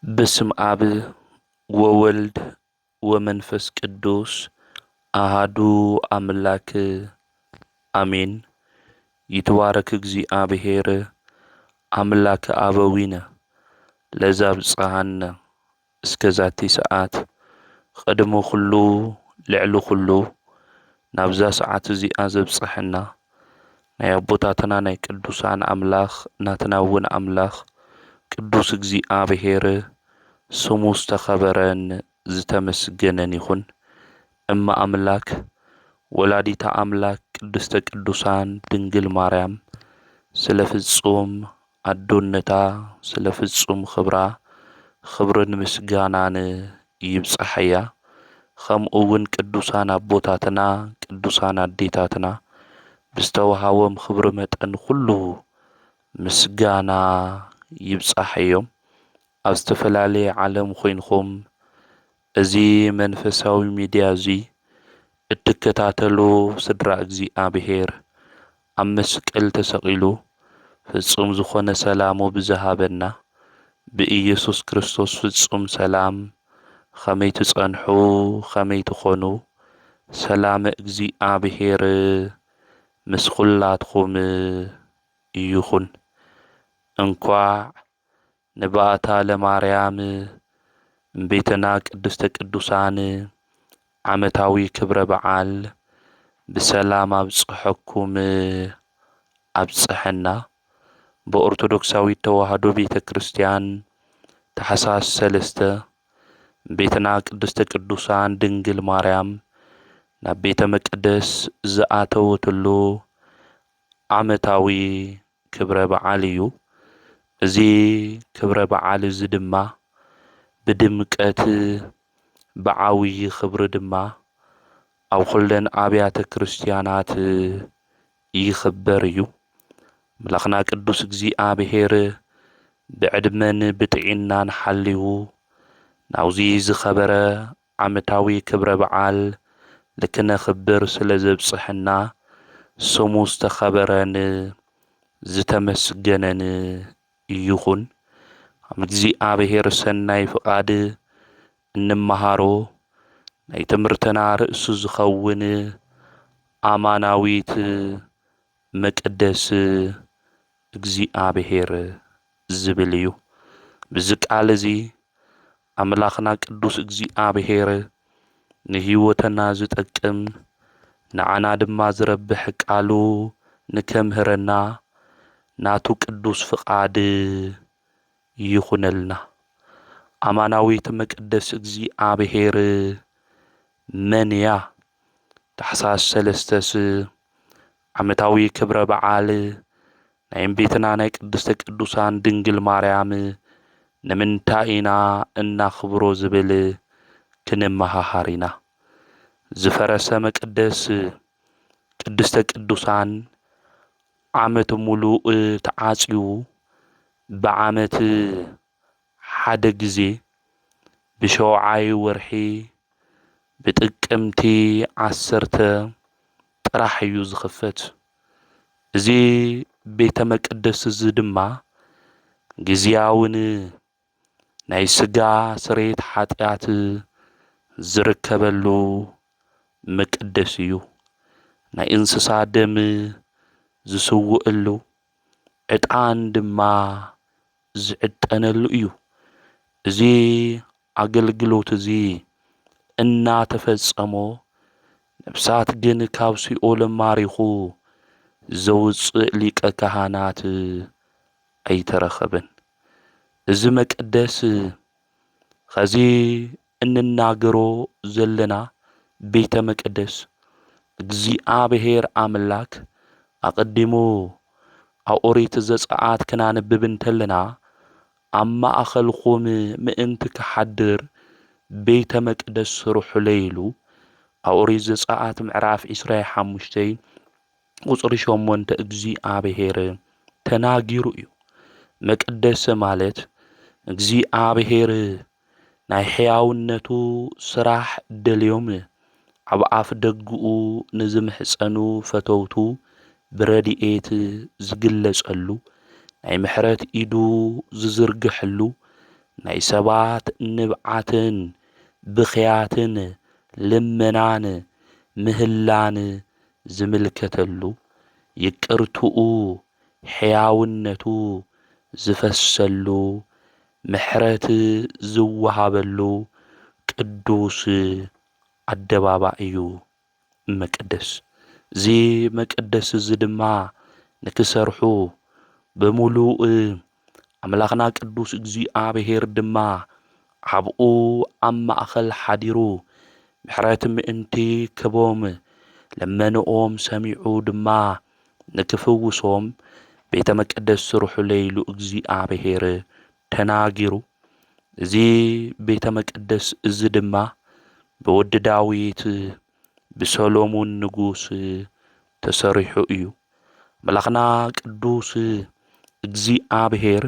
በስም ኣብ ወወልድ ወመንፈስ ቅዱስ ኣሃዱ ኣምላክ ኣሜን። ይትባረክ እግዚኣብሔር ኣምላክ ኣበዊነ ለዛብጽሃነ እስከ ዛቲ ሰዓት፣ ቅድሚ ኩሉ ልዕሊ ኩሉ ናብዛ ሰዓት እዚኣ ዘብጽሐና ናይ ኣቦታትና ናይ ቅዱሳን ኣምላኽ ናትና እውን ኣምላኽ ቅዱስ እግዚኣብሔር ስሙ ዝተኸበረን ዝተመስገነን ይኹን። እመ ኣምላክ ወላዲታ ኣምላክ ቅድስተ ቅዱሳን ድንግል ማርያም ስለ ፍጹም ኣዶነታ ስለ ፍጹም ክብራ ክብርን ምስጋናን ይብጻሓያ። ከምኡ እውን ቅዱሳን ኣቦታትና ቅዱሳን ኣዴታትና ብዝተዋሃቦም ክብሪ መጠን ኩሉ ምስጋና ይብጻሓዮም። ኣብ ዝተፈላለየ ዓለም ኮይንኩም እዚ መንፈሳዊ ሚድያ እዚ እትከታተሉ ስድራ እግዚኣብሔር ኣብ መስቀል ተሰቒሉ ፍጹም ዝኾነ ሰላሙ ብዝሃበና ብኢየሱስ ክርስቶስ ፍጹም ሰላም ከመይ ትጸንሑ ከመይ ትኾኑ ሰላም እግዚኣብሔር ምስ ኩላትኩም ይኹን። እንኳዕ ንባእታ ለማርያም እምቤትና ቅድስተ ቅዱሳን ዓመታዊ ክብረ በዓል ብሰላም ኣብጽሐኩም ኣብጽሐና። ብኦርቶዶክሳዊት ተዋህዶ ቤተ ክርስቲያን ታሕሳስ ሰለስተ እምቤትና ቅድስተ ቅዱሳን ድንግል ማርያም ናብ ቤተ መቅደስ ዝኣተወትሉ ዓመታዊ ክብረ በዓል እዩ። እዚ ክብረ በዓል እዚ ድማ ብድምቀት ብዓብዪ ክብሪ ድማ ኣብ ኩለን ኣብያተ ክርስቲያናት ይኽበር እዩ። ኣምላኽና ቅዱስ እግዚኣብሔር ብዕድመን ብጥዒናን ሓልዩ ናብዚ ዝኸበረ ዓመታዊ ክብረ በዓል ልክነኽብር ስለ ዘብጽሐና ስሙ ዝተኸበረን ዝተመስገነን ይኹን። ካብ እግዚኣብሔር ሰናይ ፍቓድ እንመሃሮ ናይ ትምህርትና ርእሲ ዝኸውን ኣማናዊት መቅደስ እግዚኣብሔር ዝብል እዩ። ብዚ ቃል እዚ ኣምላኽና ቅዱስ እግዚኣብሔር ንህይወትና ዝጠቅም ንዓና ድማ ዝረብሕ ቃሉ ንከምህረና ናቱ ቅዱስ ፍቓድ ይኹነልና። ኣማናዊት መቅደስ እግዚኣብሔር መን እያ? ታሕሳስ ሰለስተስ ዓመታዊ ክብረ በዓል ናይ እምቤትና ናይ ቅድስተ ቅዱሳን ድንግል ማርያም ንምንታይ ኢና እናኽብሮ ዝብል ክንመሃሃር ኢና። ዝፈረሰ መቅደስ ቅድስተ ቅዱሳን ዓመት ሙሉእ ተዓጽዩ ብዓመት ሓደ ግዜ ብሸውዓይ ወርሒ ብጥቅምቲ ዓሰርተ ጥራሕ እዩ ዝኽፈት። እዚ ቤተ መቅደስ እዚ ድማ ግዝያውን ናይ ስጋ ስሬት ሓጢኣት ዝርከበሉ መቅደስ እዩ። ናይ እንስሳ ደም ዝስውእሉ ዕጣን ድማ ዝዕጠነሉ እዩ። እዚ ኣገልግሎት እዚ እናተፈጸሞ ነፍሳት ግን ካብ ሲኦል ማሪኹ ዘውፅእ ሊቀ ካህናት ኣይተረኸበን። እዚ መቅደስ ኸዚ እንናገሮ ዘለና ቤተ መቅደስ እግዚኣብሔር ኣምላክ ኣቐዲሙ ኣብ ኦሪት ዘጸኣት ክናንብብ እንተለና ኣብ ማእኸልኹም ምእንቲ ክሓድር ቤተ መቅደስ ስርሑለይ ኢሉ ኣብ ኦሪት ዘጸኣት ምዕራፍ ዕስራ ሓሙሽተ ቁጽሪ ሸሞንተ እግዚኣብሔር ተናጊሩ እዩ። መቅደስ ማለት እግዚኣብሔር ናይ ሕያውነቱ ስራሕ ደልዮም ኣብ ኣፍ ደግኡ ንዝምሕጸኑ ፈተውቱ ብረድኤት ዝግለጸሉ ናይ ምሕረት ኢዱ ዝዝርግሐሉ ናይ ሰባት ንብዓትን ብኽያትን ልመናን ምህላን ዝምልከተሉ፣ ይቅርትኡ ሕያውነቱ ዝፈሰሉ፣ ምሕረት ዝወሃበሉ ቅዱስ ኣደባባይ እዩ መቅደስ። እዚ መቅደስ እዚ ድማ ንክሰርሑ ብምሉእ ኣምላኽና ቅዱስ እግዚኣብሔር ድማ ኣብኡ ኣብ ማእኸል ሓዲሩ ምሕረት ምእንቲ ክቦም ለመንኦም ሰሚዑ ድማ ንክፍውሶም ቤተ መቅደስ ስርሑለይ ኢሉ እግዚኣብሔር ተናጊሩ። እዚ ቤተ መቅደስ እዚ ድማ ብወዲ ዳዊት ብሰሎሙን ንጉስ ተሰሪሑ እዩ። ኣምላኽና ቅዱስ እግዚኣብሔር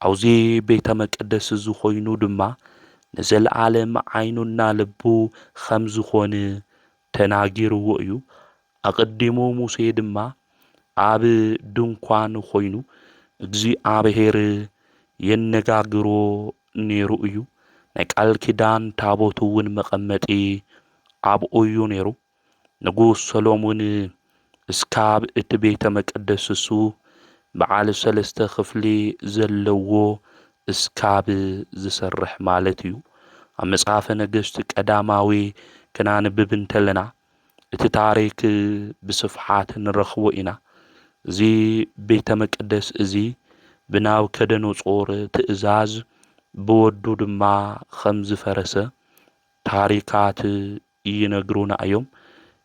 ኣብዚ ቤተ መቅደስ እዚ ኮይኑ ድማ ንዘለዓለም ዓይኑና ልቡ ከም ዝኾን ተናጊርዎ እዩ። ኣቐዲሙ ሙሴ ድማ ኣብ ድንኳን ኮይኑ እግዚኣብሔር የነጋግሮ ነይሩ እዩ። ናይ ቃል ኪዳን ታቦት እውን መቐመጢ ኣብኡ እዩ ነይሩ። ንጉስ ሰሎሙን እስካብ እቲ ቤተ መቅደስ እሱ በዓል ሰለስተ ክፍሊ ዘለዎ እስካብ ዝሰርሕ ማለት እዩ። ኣብ መጽሓፈ ነገስት ቀዳማዊ ክናንብብ እንተለና እቲ ታሪክ ብስፍሓት ንረኽቦ ኢና። እዚ ቤተ መቅደስ እዚ ብናቡከደነጾር ትእዛዝ ብወዱ ድማ ከም ዝፈረሰ ታሪካት ይነግሩና እዮም።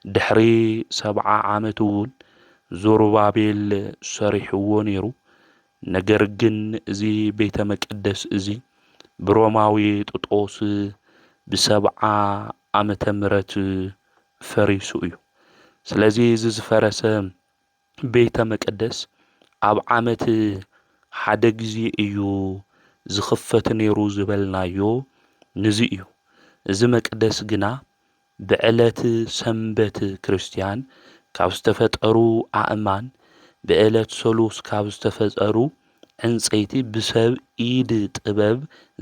ድሕሪ ሰብዓ ዓመት እውን ዞሩባቤል ሰሪሕዎ ነይሩ። ነገር ግን እዚ ቤተ መቅደስ እዚ ብሮማዊ ጥጦስ ብሰብዓ ዓመተ ምህረት ፈሪሱ እዩ። ስለዚ እዚ ዝፈረሰ ቤተ መቅደስ ኣብ ዓመት ሓደ ግዜ እዩ ዝኽፈት ነይሩ ዝበልናዮ ንዚ እዩ። እዚ መቅደስ ግና ብዕለት ሰንበት ክርስትያን ካብ ዝተፈጠሩ ኣእማን፣ ብዕለት ሰሉስ ካብ ዝተፈጠሩ ዕንጸይቲ ብሰብ ኢድ ጥበብ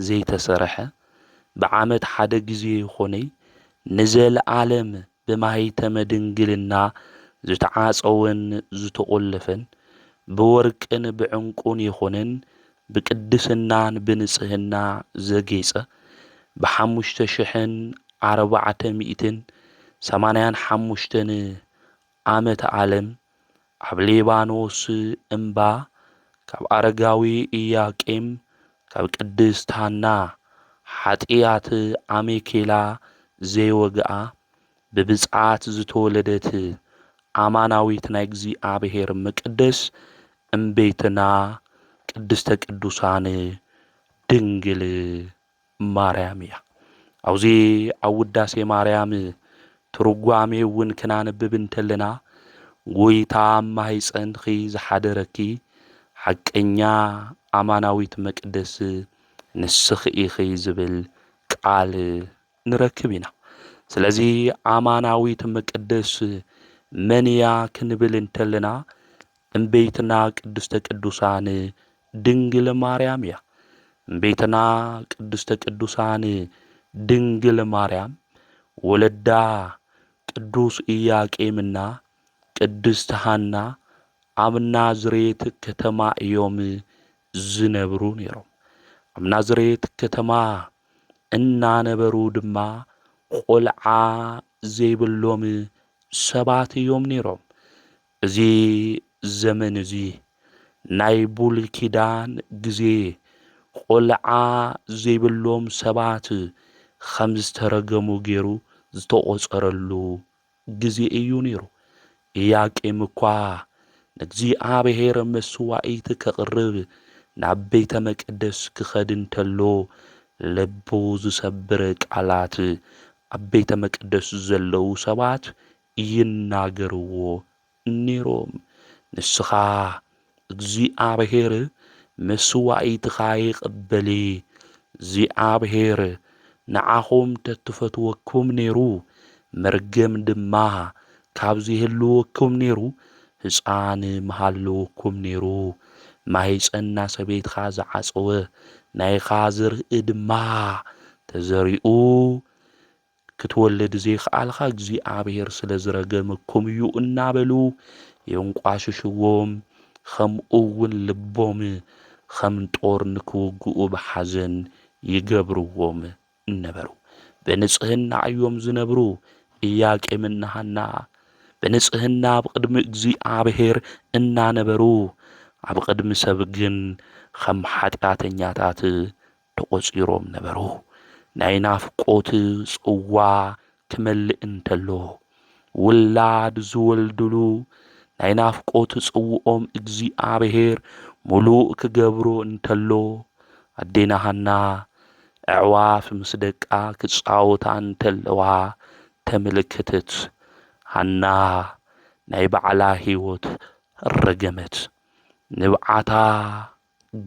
ዘይተሰርሐ፣ ብዓመት ሓደ ግዜ ይኾነይ ንዘለዓለም ብማህተመ ድንግልና ዝተዓጸወን ዝተቖለፈን፣ ብወርቅን ብዕንቁን የኾነን ብቅድስናን ብንጽህና ዘጌጸ፣ ብሓሙሽተ ሽሕን ኣርባዕተ ሚእትን ሰማንያን ሓሙሽተን ዓመተ ዓለም ኣብ ሊባኖስ እምባ ካብ ኣረጋዊ ኢያቄም ካብ ቅድስት ሃና ሓጢኣት ኣሜኬላ ዘይወግኣ ብብፅዓት ዝተወለደት ኣማናዊት ናይ እግዚኣብሔር መቅደስ እምቤትና ቅድስተ ቅዱሳን ድንግል ማርያም እያ። ኣብዚ ኣብ ውዳሴ ማርያም ትርጓሜ እውን ክናንብብ እንተለና፣ ጎይታ ኣብ ማህፀንኺ ዝሓደረኪ ሓቀኛ ኣማናዊት መቅደስ ንስኺ ኢኺ ዝብል ቃል ንረክብ ኢና። ስለዚ ኣማናዊት መቅደስ መን እያ ክንብል እንተለና፣ እምቤትና ቅድስተ ቅዱሳን ድንግል ማርያም እያ። እምቤትና ቅድስተ ቅዱሳን ድንግል ማርያም ወለዳ ቅዱስ ኢያቄምና ቅድስት ሃና ኣብ ናዝሬት ከተማ እዮም ዝነብሩ ነይሮም። ኣብ ናዝሬት ከተማ እናነበሩ ድማ ቆልዓ ዘይብሎም ሰባት እዮም ነይሮም። እዚ ዘመን እዚ ናይ ብሉይ ኪዳን ግዜ ቆልዓ ዘይብሎም ሰባት ከም ዝተረገሙ ገይሩ ዝተቖጸረሉ ግዜ እዩ ነይሩ። ኢያቄም እኳ ንእግዚኣብሔር መስዋኢት ከቕርብ ናብ ቤተ መቅደስ ክኸድ እንተሎ፣ ልቡ ዝሰብር ቃላት ኣብ ቤተ መቅደስ ዘለዉ ሰባት ይናገርዎ ነይሮም። ንስኻ እግዚኣብሔር መስዋኢትኻ ይቕበል። እግዚኣብሔር ንዓኹም ተትፈትወኩም ነይሩ፣ መርገም ድማ ካብ ዝህልወኩም ነይሩ፣ ህፃን ምሃለወኩም ነይሩ። ማህፀና ሰበይትኻ ዝዓፀወ፣ ናይኻ ዘርኢ ድማ ተዘሪኡ ክትወልድ ዘይከኣልካ እግዚኣብሔር ስለ ዝረገመኩም እዩ እናበሉ የንቋሽሽዎም፣ ከምኡ እውን ልቦም ከም ጦር ንክውግኡ ብሓዘን ይገብርዎም ነበሩ። ብንጽህና እዮም ዝነብሩ። ኢያቄምን ሃና ብንጽህና ኣብ ቅድሚ እግዚኣብሔር እናነበሩ፣ ኣብ ቅድሚ ሰብ ግን ከም ሓጢኣተኛታት ተቖጺሮም ነበሩ። ናይ ናፍቆት ጽዋ ክመልእ እንተሎ፣ ውላድ ዝወልድሉ ናይ ናፍቆት ጽውኦም እግዚኣብሔር ምሉእ ክገብሮ እንተሎ፣ ኣዴና ሃና ኣዕዋፍ ምስ ደቃ ክጻወታ እንተለዋ ተመለከተት። ሃና ናይ ባዕላ ህይወት ረገመት። ንብዓታ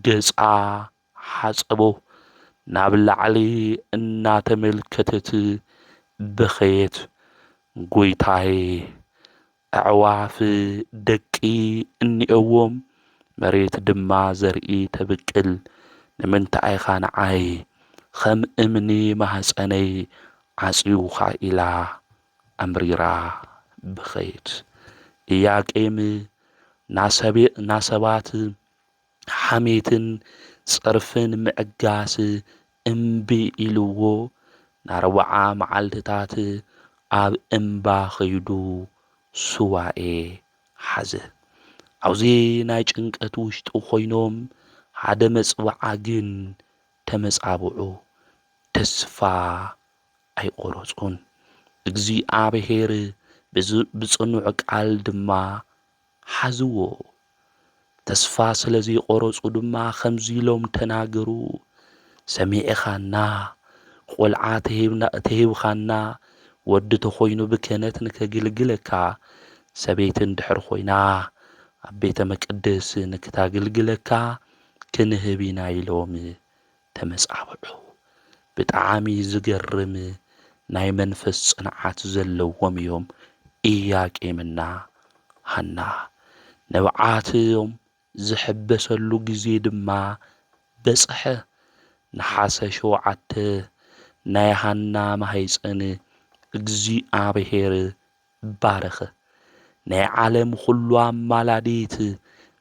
ገጻ ሓጸቦ፣ ናብ ላዕሊ እናተመልከተት በኸየት። ጎይታይ፣ ኣዕዋፍ ደቂ እኒኦዎም፣ መሬት ድማ ዘርኢ ተብቅል፣ ንምንታይ ኢኻ ንዓይ ከም እምኒ ማህጸነይ ዓጽዩኻ? ኢላ ኣምሪራ በኸየት። ኢያቄም ናሰቤ-፣ ናሰባት ሓሜትን ጸርፍን ምዕጋስ እምቢ ኢልዎ፣ ንኣርብዓ መዓልትታት ኣብ እምባ ኸይዱ ሱባኤ ሓዘ። ኣብዚ ናይ ጭንቀት ውሽጢ ኮይኖም ሓደ መጽብዓ ግን ተመጻብዑ፣ ተስፋ ኣይቆረጹን። እግዚኣብሔር ብዝ-፣ ብጽኑዕ ቃል ድማ ሓዝዎ። ተስፋ ስለ ዘይቆረጹ ድማ ከምዚ ኢሎም ተናገሩ፣ ሰሚዕኻና፣ ቆልዓ ተሂብና-፣ ተሂብኻና፣ ወዲ ተኾይኑ ብክህነት ንከግልግለካ፣ ሰበይቲ እንድሕር ኮይና ኣብ ቤተ መቅደስ ንክታግልግለካ ክንህብ ኢና ኢሎም ተመጻብዑ። ብጣዕሚ ዝገርም ናይ መንፈስ ጽንዓት ዘለዎም እዮም ኢያቄምና ሃና። ንብዓቶም ዝሕበሰሉ ግዜ ድማ በጽሐ። ነሓሰ ሸውዓተ ናይ ሃና ማህጸን እግዚኣብሔር ባረኸ። ናይ ዓለም ኩሉ ኣማላዲት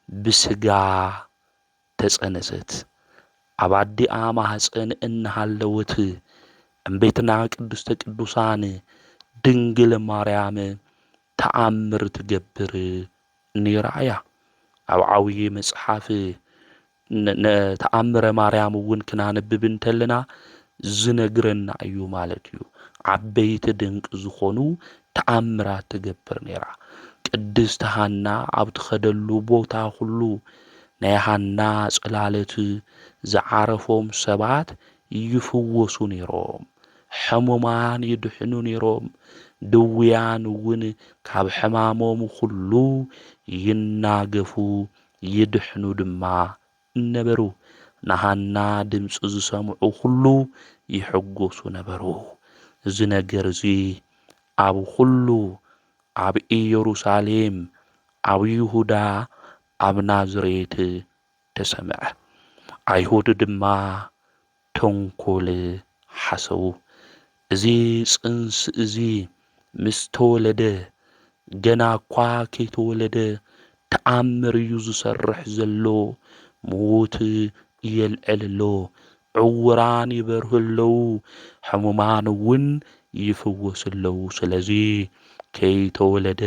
ብስጋ ተጸነሰት። ኣብ ኣዲኣ ማህጸን እናሃለወት እምቤትና ቅድስተ ቅዱሳን ድንግል ማርያም ተኣምር ትገብር ነይራ እያ። ኣብ ዓብዪ መጽሓፍ ን-፣ ን-፣ ተኣምረ ማርያም እውን ክናንብብ እንተለና ዝነግረና እዩ ማለት እዩ። ዓበይቲ ድንቅ ዝኾኑ ተኣምራት ትገብር ነይራ። ቅድስቲ ሃና ኣብ ትኸደሉ ቦታ ኩሉ ናይ ሃና ጽላለት ዝዓረፎም ሰባት ይፍወሱ ነይሮም። ሕሙማን ይድሕኑ ነይሮም። ድውያን እውን ካብ ሕማሞም ኩሉ ይናገፉ፣ ይድሕኑ ድማ ነበሩ። ንሃና ድምፂ ዝሰምዑ ኩሉ ይሕጎሱ ነበሩ። እዚ ነገር እዚ ኣብ ኩሉ፣ ኣብ ኢየሩሳሌም፣ ኣብ ይሁዳ፣ ኣብ ናዝሬት ተሰምዐ። ኣይሁድ ድማ ተንኮል ሓሰቡ። እዚ ጽንሲ እዚ ምስ ተወለደ፣ ገና እኳ ከይተወለደ ተኣምር እዩ ዝሰርሕ ዘሎ። ምዉት የልዕል ኣሎ፣ ዕውራን ይበርሁ ኣለዉ፣ ሕሙማን እውን ይፍወሱ ኣለዉ። ስለዚ ከይተወለደ፣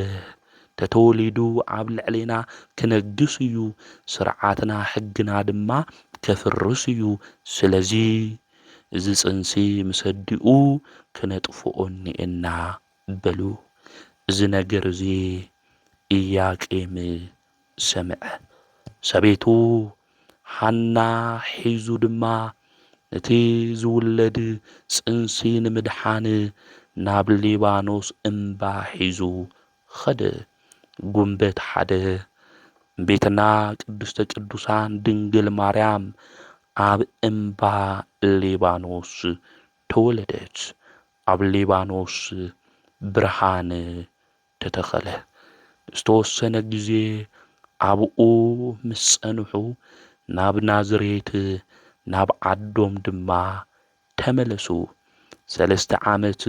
ተተወሊዱ ኣብ ልዕሌና ክነግስ እዩ፣ ስርዓትና ሕግና ድማ ከፍርስ እዩ። ስለዚ እዚ ጽንሲ ምስ ኣዲኡ ክነጥፍኦ እኒኤና በሉ። እዚ ነገር እዚ ኢያቄም ሰምዐ። ሰቤቱ ሃና ሒዙ ድማ ነቲ ዝውለድ ጽንሲ ንምድሓን ናብ ሊባኖስ እምባ ሒዙ ኸደ። ጉንበት ሓደ እመቤትና ቅድስተ ቅዱሳን ድንግል ማርያም ኣብ እምባ ሊባኖስ ተወለደት። ኣብ ሊባኖስ ብርሃን ተተኸለ። ዝተወሰነ ግዜ ኣብኡ ምስ ጸንሑ፣ ናብ ናዝሬት ናብ ዓዶም ድማ ተመለሱ። ሰለስተ ዓመት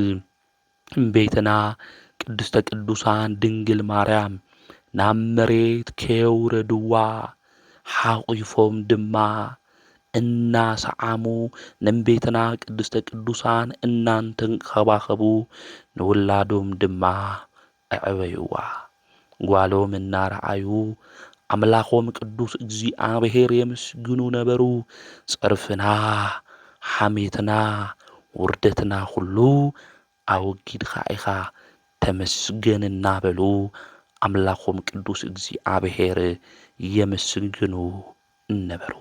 እመቤትና ቅድስተ ቅዱሳን ድንግል ማርያም ናብ መሬት ከየውረድዋ ሓቒፎም ድማ እናሰዓሙ፣ ንእመቤትና ቅድስተ ቅዱሳን እናተንከባኸቡ፣ ንውላዶም ድማ ኣዕበይዋ። ጓሎም እናረኣዩ ኣምላኾም ቅዱስ እግዚኣብሔር የመስግኑ ነበሩ። ጸርፍና፣ ሓሜትና፣ ውርደትና ኩሉ ኣወጊድካ ኢኻ፣ ተመስገን እናበሉ ኣምላኾም ቅዱስ እግዚኣብሔር የመስግኑ ነበሩ።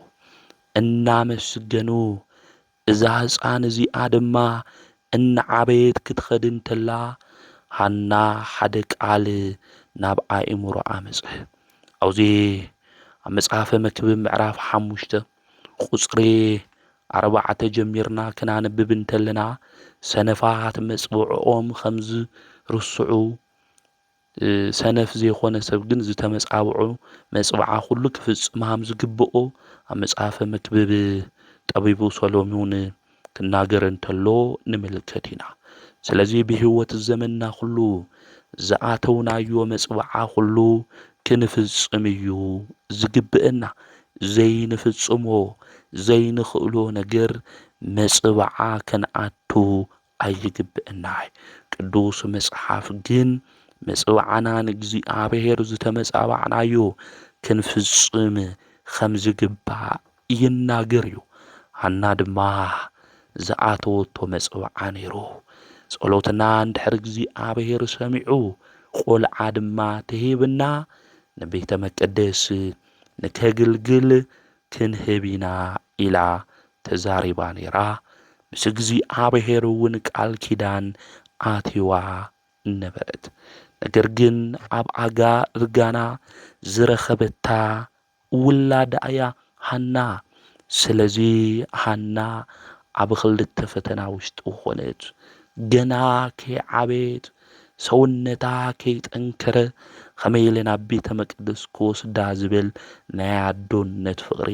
እናመስገኑ፣ እዛ ህፃን እዚኣ ድማ እናዓበየት ክትኸድ እንተላ፣ ሃና ሓደ ቃል ናብ ኣእምሮኣ መጸ። ኣብዚ ኣብ መጽሓፈ መክብብ ምዕራፍ ሓሙሽተ ቁጽሪ ኣርባዕተ ጀሚርና ክናንብብ እንተለና፣ ሰነፋት መጽውዕኦም ከም ዝርስዑ፣ እ፣ ሰነፍ ዘይኮነ ሰብ ግን ዝተመጻብዑ መጽብዓ ኩሉ ክፍጽም ከም ዝግብኦ ኣብ መጽሓፈ መክብብ ጠቢቡ ሰሎሞን ክናገር እንተሎ ንምልከት ኢና። ስለዚ ብህይወት ዘመንና ኩሉ ዝኣተውናዮ መጽብዓ ኩሉ ክንፍጽም እዩ ዝግብእና። ዘይንፍጽሞ፣ ዘይንኽእሎ ነገር መጽብዓ ክንኣቱ ኣይግብእናይ። ቅዱስ መጽሓፍ ግን መጽብዓና ንእግዚኣብሔር ዝተመጻባዕናዮ ክንፍጽም ከም ዝግባእ ይናገር እዩ። ሃና ድማ ዝኣተወቶ መጽብዓ ነይሩ። ጸሎትና እንድሕር እግዚኣብሔር ሰሚዑ፣ ቆልዓ ድማ ተሂብና፣ ንቤተ መቅደስ ንከግልግል ክንህብ ኢና ኢላ ተዛሪባ ነይራ። ምስ እግዚኣብሔር እውን ቃል ኪዳን ኣትዋ ነበረት። ነገር ግን ኣብ ኣጋ እርጋና ዝረኸበታ ውላዳ እያ ሃና። ስለዚ ሃና ኣብ ክልተ ፈተና ውሽጢ ኮነት። ገና ከይዓበየት፣ ሰውነታ ከይጠንከረ፣ ከመይ ኢለ ናብ ቤተ መቅደስ ክወስዳ ዝብል ናይ ኣዶነት ፍቕሪ፣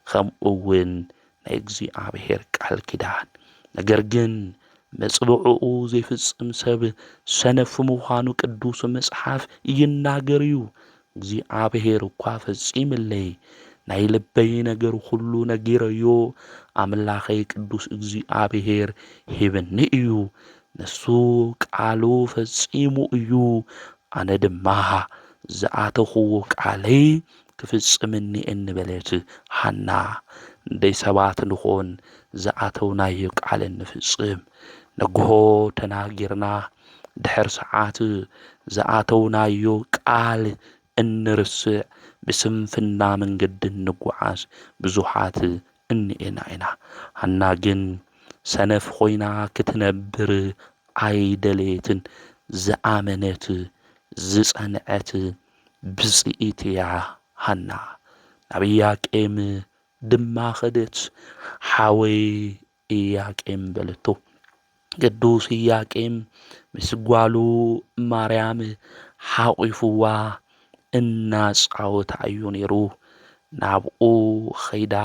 ከምኡ እውን ናይ እግዚኣብሔር ቃል ኪዳን። ነገር ግን መጽብዕኡ ዘይፍጽም ሰብ ሰነፍ ምዃኑ ቅዱስ መጽሓፍ ይናገር እዩ። እግዚኣብሔር እኳ ፈጺምለይ፣ ናይ ልበይ ነገር ኩሉ ነጊረዮ፣ ኣምላኸይ ቅዱስ እግዚኣብሔር ሂብኒ እዩ። ንሱ ቃሉ ፈጺሙ እዩ፣ ኣነ ድማ ዝኣተኽዎ ቃለይ ክፍጽም እኒኤኒ በለት ሃና። ደይ ሰባት ንኾን ዝኣተውናዮ ቃል እንፍጽም። ንግሆ ተናጊርና ድሕር ሰዓት ዝኣተውናዮ ቃል እንርስዕ፣ ብስንፍና መንገዲ እንጓዓዝ ብዙሓት እኒኤና ኢና። ሃና ግን ሰነፍ ኾይና ክትነብር ኣይደለየትን። ዝኣመነት፣ ዝጸንዐት ብጽኢት እያ ሃና። ናብ ኢያቄም ድማ ኸደት። ሓወይ ኢያቄም በለቶ። ቅዱስ ኢያቄም ምስ ጓሉ ማርያም ሓቒፍዋ እናጻወታ እዩ ነይሩ። ናብኡ ኸይዳ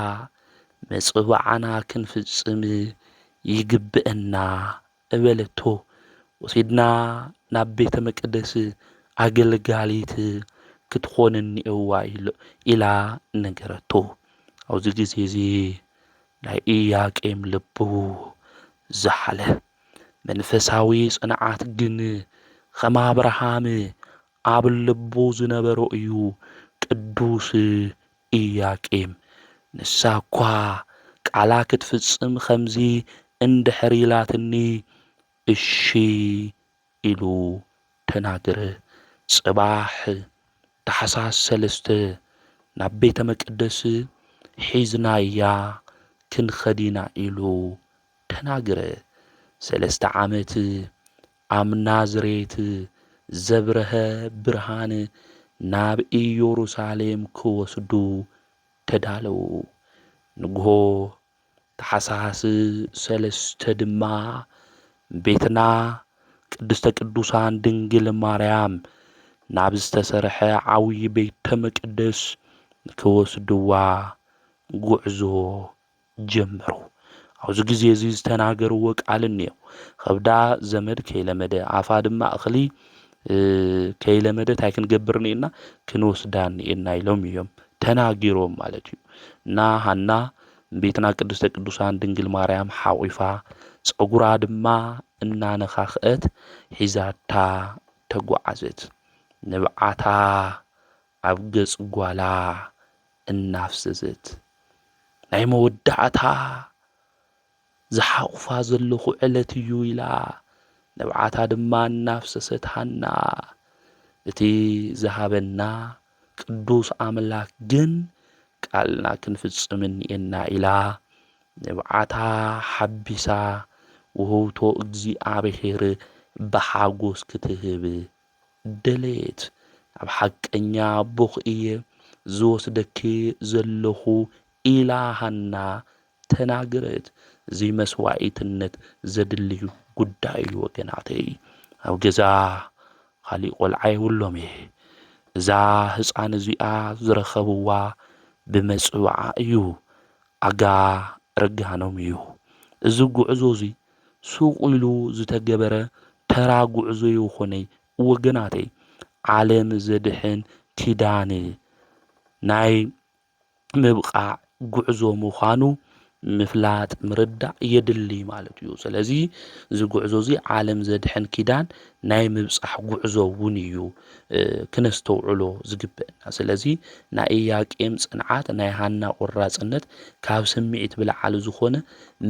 መጽዋዕና ክንፍጽም ይግብእና እበለቶ። ወሲድና ናብ ቤተ መቅደስ ኣገልጋሊት ክትኾን እኒኤዋ ኢሎ-፣ ኢላ ነገረቶ። ኣብዚ ግዜ እዚ ናይ ኢያቄም ልቡ ዝሓለ። መንፈሳዊ ጽንዓት ግን ከም ኣብርሃም ኣብ ልቡ ዝነበሮ እዩ። ቅዱስ ኢያቄም፣ ንሳ እኳ ቃላ ክትፍጽም ከምዚ እንድሕር ኢላትኒ፣ እሺ ኢሉ ተናገረ። ጽባሕ ታሕሳስ ሰለስተ ናብ ቤተ መቅደስ ሒዝናያ ክንኸድ ኢና ኢሉ ተናገረ። ሰለስተ ዓመት ኣብ ናዝሬት ዘብረሀ ብርሃን ናብ ኢየሩሳሌም ክወስዱ ተዳለዉ። ንግሆ ታሕሳስ ሰለስተ ድማ ቤትና ቅድስተ ቅዱሳን ድንግል ማርያም ናብ ዝተሰርሐ ዓብዪ ቤተ መቅደስ ንክወስድዋ ጉዕዞ ጀመሩ። ኣብዚ ግዜ እዚ ዝተናገርዎ ቃል እኒኦ። ከብዳ ዘመድ ከይለመደ፣ ኣፋ ድማ እኽሊ፣ እ፣ ከይለመደ እንታይ ክንገብር እኒኤና? ክንወስዳ እኒኤና ኢሎም እዮም ተናጊሮም ማለት እዩ። እና ሃና እመቤትና ቅድስተ ቅዱሳን ድንግል ማርያም ሓቑፋ፣ ጸጉራ ድማ እናነኻኽአት ሒዛታ ተጓዓዘት። ንብዓታ ኣብ ገጽ ጓላ እናፍሰሰት፣ ናይ መወዳእታ ዝሓቑፋ ዘለኹ ዕለት እዩ ኢላ፣ ንብዓታ ድማ እናፍሰሰት ሃና፣ እቲ ዝሃበና ቅዱስ ኣምላኽ ግን ቃልና ክንፍጽም እኒኤና ኢላ፣ ንብዓታ ሓቢሳ ውህብቶ እግዚኣብሔር ብሓጎስ ክትህብ ደለየት። ናብ ሓቀኛ ኣቦኺ እየ ዝወስደኪ ዘለኹ ኢላ ሃና ተናገረት። እዚ መስዋኢትነት ዘድልዩ ጉዳይ እዩ ወገናተይ። ኣብ ገዛ ካሊእ ቆልዓ የብሎም እየ። እዛ ህፃን እዚኣ ዝረኸብዋ ብመፅውዓ እዩ። ኣጋ ርጋኖም እዩ። እዚ ጉዕዞ እዚ ሱቕ ኢሉ ዝተገበረ ተራ ጉዕዞ ይኾነይ ወገናተይ። ዓለም ዘድሕን ኪዳን ናይ ምብቓዕ ጉዕዞ ምዃኑ ምፍላጥ ምርዳእ የድሊ ማለት እዩ። ስለዚ እዚ ጉዕዞ እዚ ዓለም ዘድሕን ኪዳን ናይ ምብጻሕ ጉዕዞ እውን እዩ፣ እ፣ ክነስተውዕሎ ዝግበአና። ስለዚ ናይ ኢያቄም ጽንዓት፣ ናይ ሃና ቆራጽነት ካብ ስምዒት ብላዕሊ ዝኾነ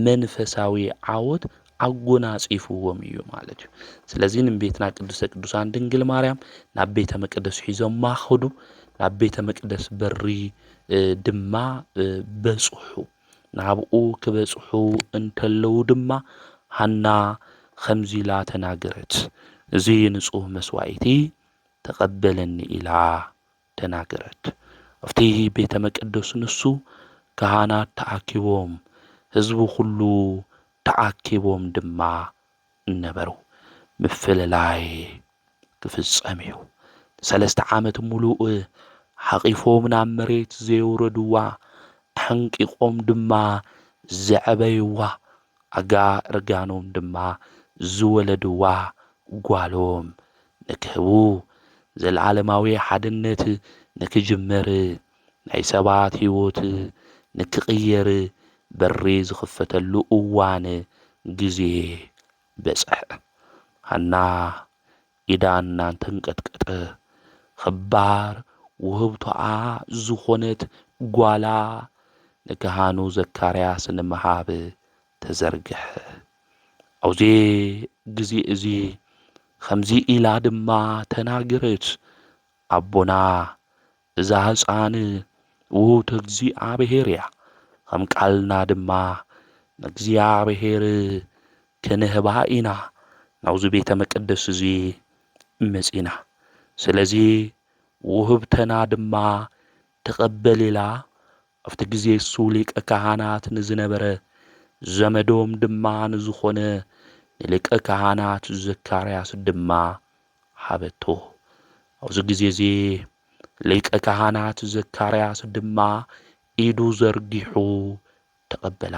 መንፈሳዊ ዓወት ኣጎናጺፍዎም እዩ ማለት እዩ። ስለዚ ንእመቤትና ቅድስተ ቅዱሳን ድንግል ማርያም ናብ ቤተ መቅደስ ሒዞማ ኸዱ። ናብ ቤተ መቅደስ በሪ፣ እ፣ ድማ፣ እ፣ በጽሑ። ናብኡ ክበጽሑ እንተለዉ ድማ ሃና ኸምዚ ኢላ ተናገረት፣ "እዚ ንጹህ መስዋኢቲ ተቐበለኒ" ኢላ ተናገረት። ኣብቲ ቤተ መቅደስ ንሱ፣ ካህናት ተኣኪቦም፣ ህዝቢ ኹሉ ተኣኪቦም ድማ ነበሩ። ምፍልላይ ክፍጸም እዩ። ሰለስተ ዓመት ሙሉእ ሓቒፎም ናብ መሬት ዘየውረድዋ፣ ኣሕንቂቖም ድማ ዘዕበይዋ፣ ኣጋ እርጋኖም ድማ ዝወለድዋ ጓሎም ንክህቡ፣ ዘለዓለማዊ ሓድነት ንክጅመር፣ ናይ ሰባት ህይወት ንክቕየር በሪ ዝኽፈተሉ እዋን ግዜ በጽሐ። ሃና ኢዳ እናንተንቀጥቀጠ፣ ኽባር ውህብቶኣ ዝኾነት ጓላ ንካህኑ ዘካርያስ ንምሃብ ተዘርግሐ። ኣብዚ ግዜ እዚ ኸምዚ ኢላ ድማ ተናገረት፣ ኣቦና፣ እዛ ህፃን ውህብቶ እግዚኣብሔር እያ። ከም ቃልና ድማ ንእግዚኣብሔር ክንህባ ኢና ናብዚ ቤተ መቅደስ እዚ መጺና። ስለዚ ውህብተና ድማ ተቐበል ኢላ ኣብቲ ግዜ እሱ ሊቀ ካህናት ንዝነበረ ዘመዶም ድማ ንዝኾነ ንሊቀ ካህናት ዘካርያስ ድማ ሃበቶ። ኣብዚ ግዜ እዚ ሊቀ ካህናት ዘካርያስ ድማ ኢዱ ዘርጊሑ ተቐበላ።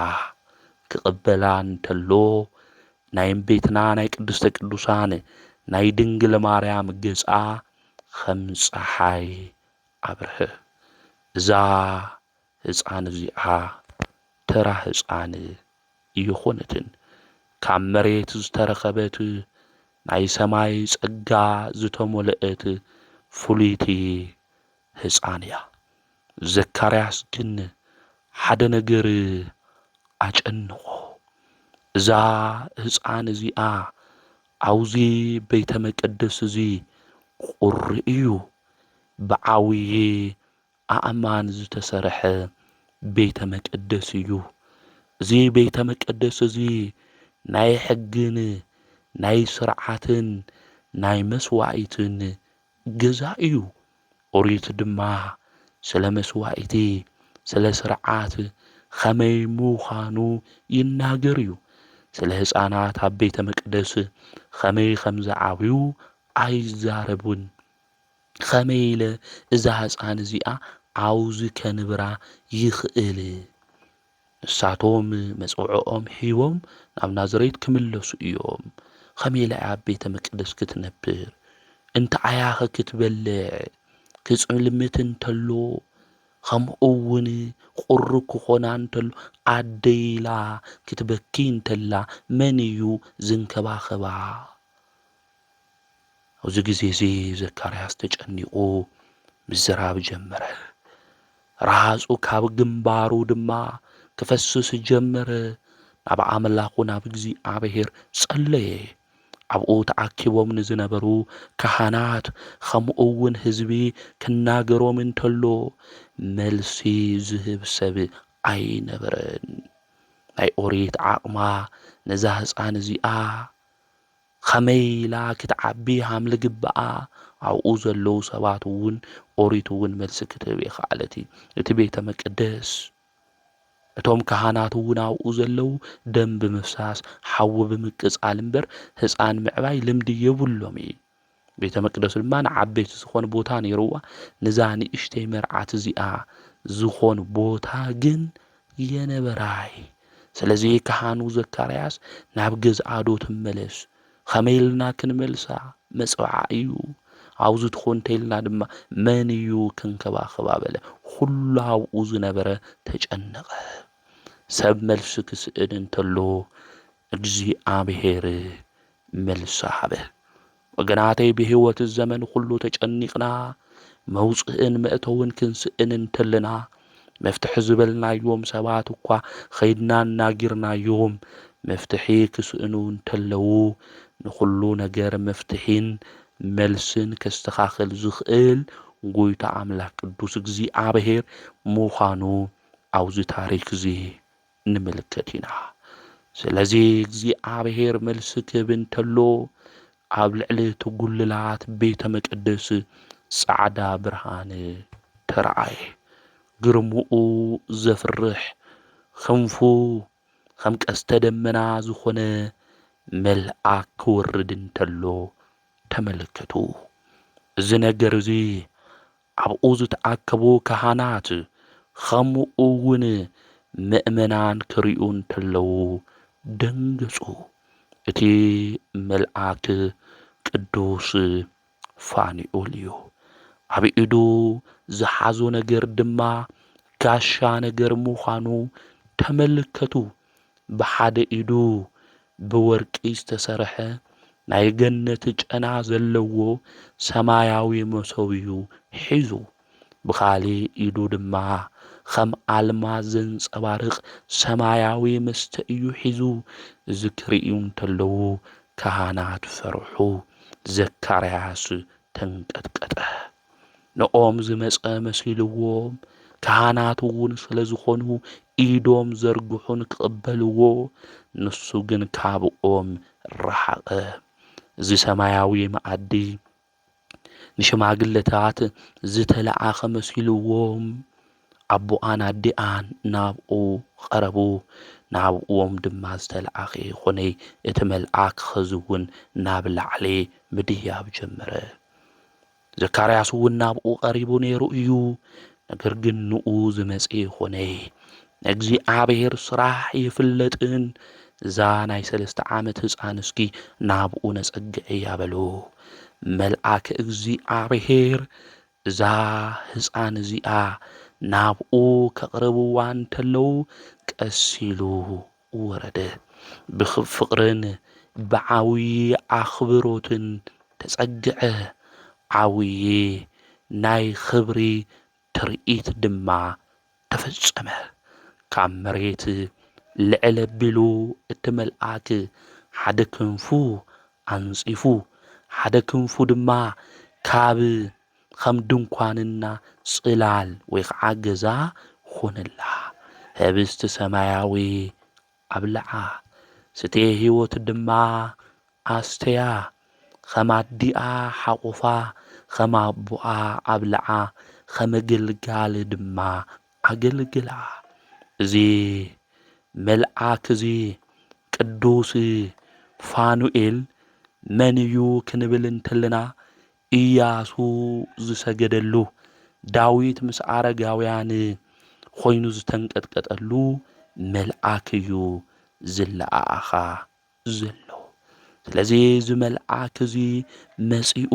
ክቕበላ እንተሎ ናይ እመቤትና ናይ ቅድስተ ቅዱሳን ናይ ድንግል ማርያም ገጻ ከም ጸሓይ ኣብርሀ። እዛ ህፃን እዚኣ ተራ ህፃን እየኾነትን። ካብ መሬት ዝተረኸበት ናይ ሰማይ ጸጋ ዝተሞልአት ፍሉይቲ ህፃን እያ። ዘካርያስ ግን ሓደ ነገር ኣጨንቖ። እዛ ህፃን እዚኣ ኣብዚ ቤተ መቅደስ እዚ ቁሪ እዩ። ብዓብዪ ኣእማን ዝተሰርሐ ቤተ መቅደስ እዩ። እዚ ቤተ መቅደስ እዚ ናይ ሕግን ናይ ስርዓትን ናይ መስዋዕትን ገዛ እዩ። ኦሪት ድማ ስለ መስዋዕቲ፣ ስለ ስርዓት ኸመይ ምዃኑ ይናገር እዩ። ስለ ህፃናት ኣብ ቤተ መቅደስ ኸመይ ከም ዝዓብዩ ኣይዛረቡን። ኸመይ ኢለ እዛ ህፃን እዚኣ ዓውዚ ከንብራ ይኽእል? ንሳቶም መጸውዕኦም ሂቦም ናብ ናዝሬት ክምለሱ እዮም። ከመይ ኢላ እያ ኣብ ቤተ መቅደስ ክትነብር? እንታይ ኣያኸ ክትበልዕ? ክጽልምት እንተሎ፣ ከምኡ እውን ቁሩብ ክኾና እንተሎ፣ ኣደይ ኢላ ክትበኪ እንተላ፣ መን እዩ ዝንከባኸባ? ኣብዚ ግዜ እዚ ዘካርያስ ተጨኒቑ ምዝራብ ጀመረ። ረሃጹ ካብ ግንባሩ ድማ ክፈስስ ጀመረ። ናብ ኣምላኹ ናብ እግዚኣብሔር ጸለየ። ኣብኡ ተኣኪቦም ንዝነበሩ ካህናት ከምኡ እውን ህዝቢ ክናገሮም እንተሎ፣ መልሲ ዝህብ ሰብ ኣይነበረን። ናይ ኦሪት ዓቕማ ነዛ ህጻን እዚኣ ኸመይ ኢላ ክትዓቢ ሃም ልግብኣ ኣብኡ ዘለዉ ሰባት እውን ኦሪት እውን መልሲ ክትህብ ይኸኣለት እዩ። እቲ ቤተ መቅደስ እቶም ካህናት እውን ኣብኡ ዘለዉ ደም ብምፍሳስ ሓዊ ብምቅጻል እምበር ህፃን ምዕባይ ልምዲ የብሎም እዩ። ቤተ መቅደሱ ድማ ንዓበይቲ ዝኾን ቦታ ነይርዋ። ንዛ ንእሽተይ መርዓት እዚኣ ዝኾን ቦታ ግን የነበራይ። ስለዚ ካህኑ ዘካርያስ ናብ ገዝኣ ዶ ትመለስ? ኸመይ ኢልና ክንመልሳ? መጽውዓ እዩ። ኣብዚ ትኾን እንተኢልና ድማ መን እዩ ክንከባኸባ በለ። ኩሉ ኣብኡ ዝነበረ ተጨነቐ። ሰብ መልሲ ክስእን እንተሎ እግዚኣብሔር መልሲ ሃበ። ወገናተይ ብህይወት ዘመን ኩሉ ተጨኒቕና መውፅእን መእተውን ክንስእን እንተለና መፍትሒ ዝበልናዮም ሰባት እኳ ኸይድና እናጊርናዮም መፍትሒ ክስእኑ እንተለዉ ንኹሉ ነገር መፍትሒን መልስን ከስተኻኽል ዝኽእል ጎይታ ኣምላኽ ቅዱስ እግዚኣብሔር ምዃኑ ኣብዚ ታሪክ እዚ ንምልከት ኢና። ስለዚ እግዚኣብሔር መልሲ ክህብ እንተሎ ኣብ ልዕሊ እቲ ጉልላት ቤተ መቅደስ ጻዕዳ ብርሃን ተረኣየ። ግርምኡ ዘፍርሕ ክንፉ ከም ቀስተ ደመና ዝኾነ መልኣክ ክወርድ እንተሎ ተመልከቱ። እዚ ነገር እዚ ኣብኡ ዝተኣከቡ ካህናት ከምኡ እውን ምእመናን ክርእዩ እንተለዉ ደንገጹ። እቲ መልኣክ ቅዱስ ፋኑኤል እዩ። ኣብ ኢዱ ዝሓዞ ነገር ድማ ጋሻ ነገር ምዃኑ ተመልከቱ። ብሓደ ኢዱ ብወርቂ ዝተሰርሐ ናይ ገነት ጨና ዘለዎ ሰማያዊ መሶብ እዩ ሒዙ። ብኻልእ ኢዱ ድማ ከም ኣልማዝ ዘንጸባርቕ ሰማያዊ መስተ እዩ ሒዙ። እዚ ክርእዩ እንተለዉ ካህናት ፈርሑ። ዘካርያስ ተንቀጥቀጠ። ንኦም ዝመጸ መሲልዎም፣ ካህናት እውን ስለ ዝኾኑ ኢዶም ዘርግሑን ክቕበልዎ፣ ንሱ ግን ካብኦም ረሓቐ። እዚ ሰማያዊ መኣዲ ንሽማግለታት ዝተለኣኸ መሲልዎም፣ ኣቦኣን ኣዲኣን ናብኡ ቐረቡ። ናብኦም ድማ ዝተለኣኸ ይኾነይ፣ እቲ መልኣክ ኸዚ እውን ናብ ላዕሊ ምድያብ ጀመረ። ዘካርያስ እውን ናብኡ ቀሪቡ ነይሩ እዩ። ነገር ግን ንኡ ዝመጽእ ይኾነይ፣ ንእግዚኣብሔር ስራሕ ይፍለጥን፣ እዛ ናይ ሰለስተ ዓመት ህፃን እስኪ ናብኡ ነጸግዕ እያ በሉ። መልኣክ እግዚኣብሔር እዛ ህፃን እዚኣ ናብኡ ከቕርብዋ እንተለዉ ቀስ ኢሉ ወረደ። ብፍቕርን ብዓብዪ ኣኽብሮትን ተጸግዐ። ዓብዪ ናይ ኽብሪ ትርኢት ድማ ተፈጸመ። ካብ መሬት ልዕል ኣቢሉ እቲ መልኣክ ሓደ ክንፉ ኣንጺፉ፣ ሓደ ክንፉ ድማ ካብ ከም ድንኳንና ጽላል ወይ ኸዓ ገዛ ኾነላ። ህብስቲ ሰማያዊ ኣብልዓ፣ ስቴ ህይወት ድማ ኣስተያ፣ ከም ኣዲኣ ሓቑፋ፣ ከም ኣቦኣ ኣብልዓ፣ ከም ኣገልጋሊ ድማ ኣገልግላ። እዚ መልኣክ እዚ ቅዱስ ፋኑኤል መን እዩ ክንብል እንተለና፣ ኢያሱ ዝሰገደሉ፣ ዳዊት ምስ ኣረጋውያን ኮይኑ ዝተንቀጥቀጠሉ፣ መልኣክ እዩ ዝለኣኣኻ ዘሎ። ስለዚ እዚ መልኣክ እዚ መጺኡ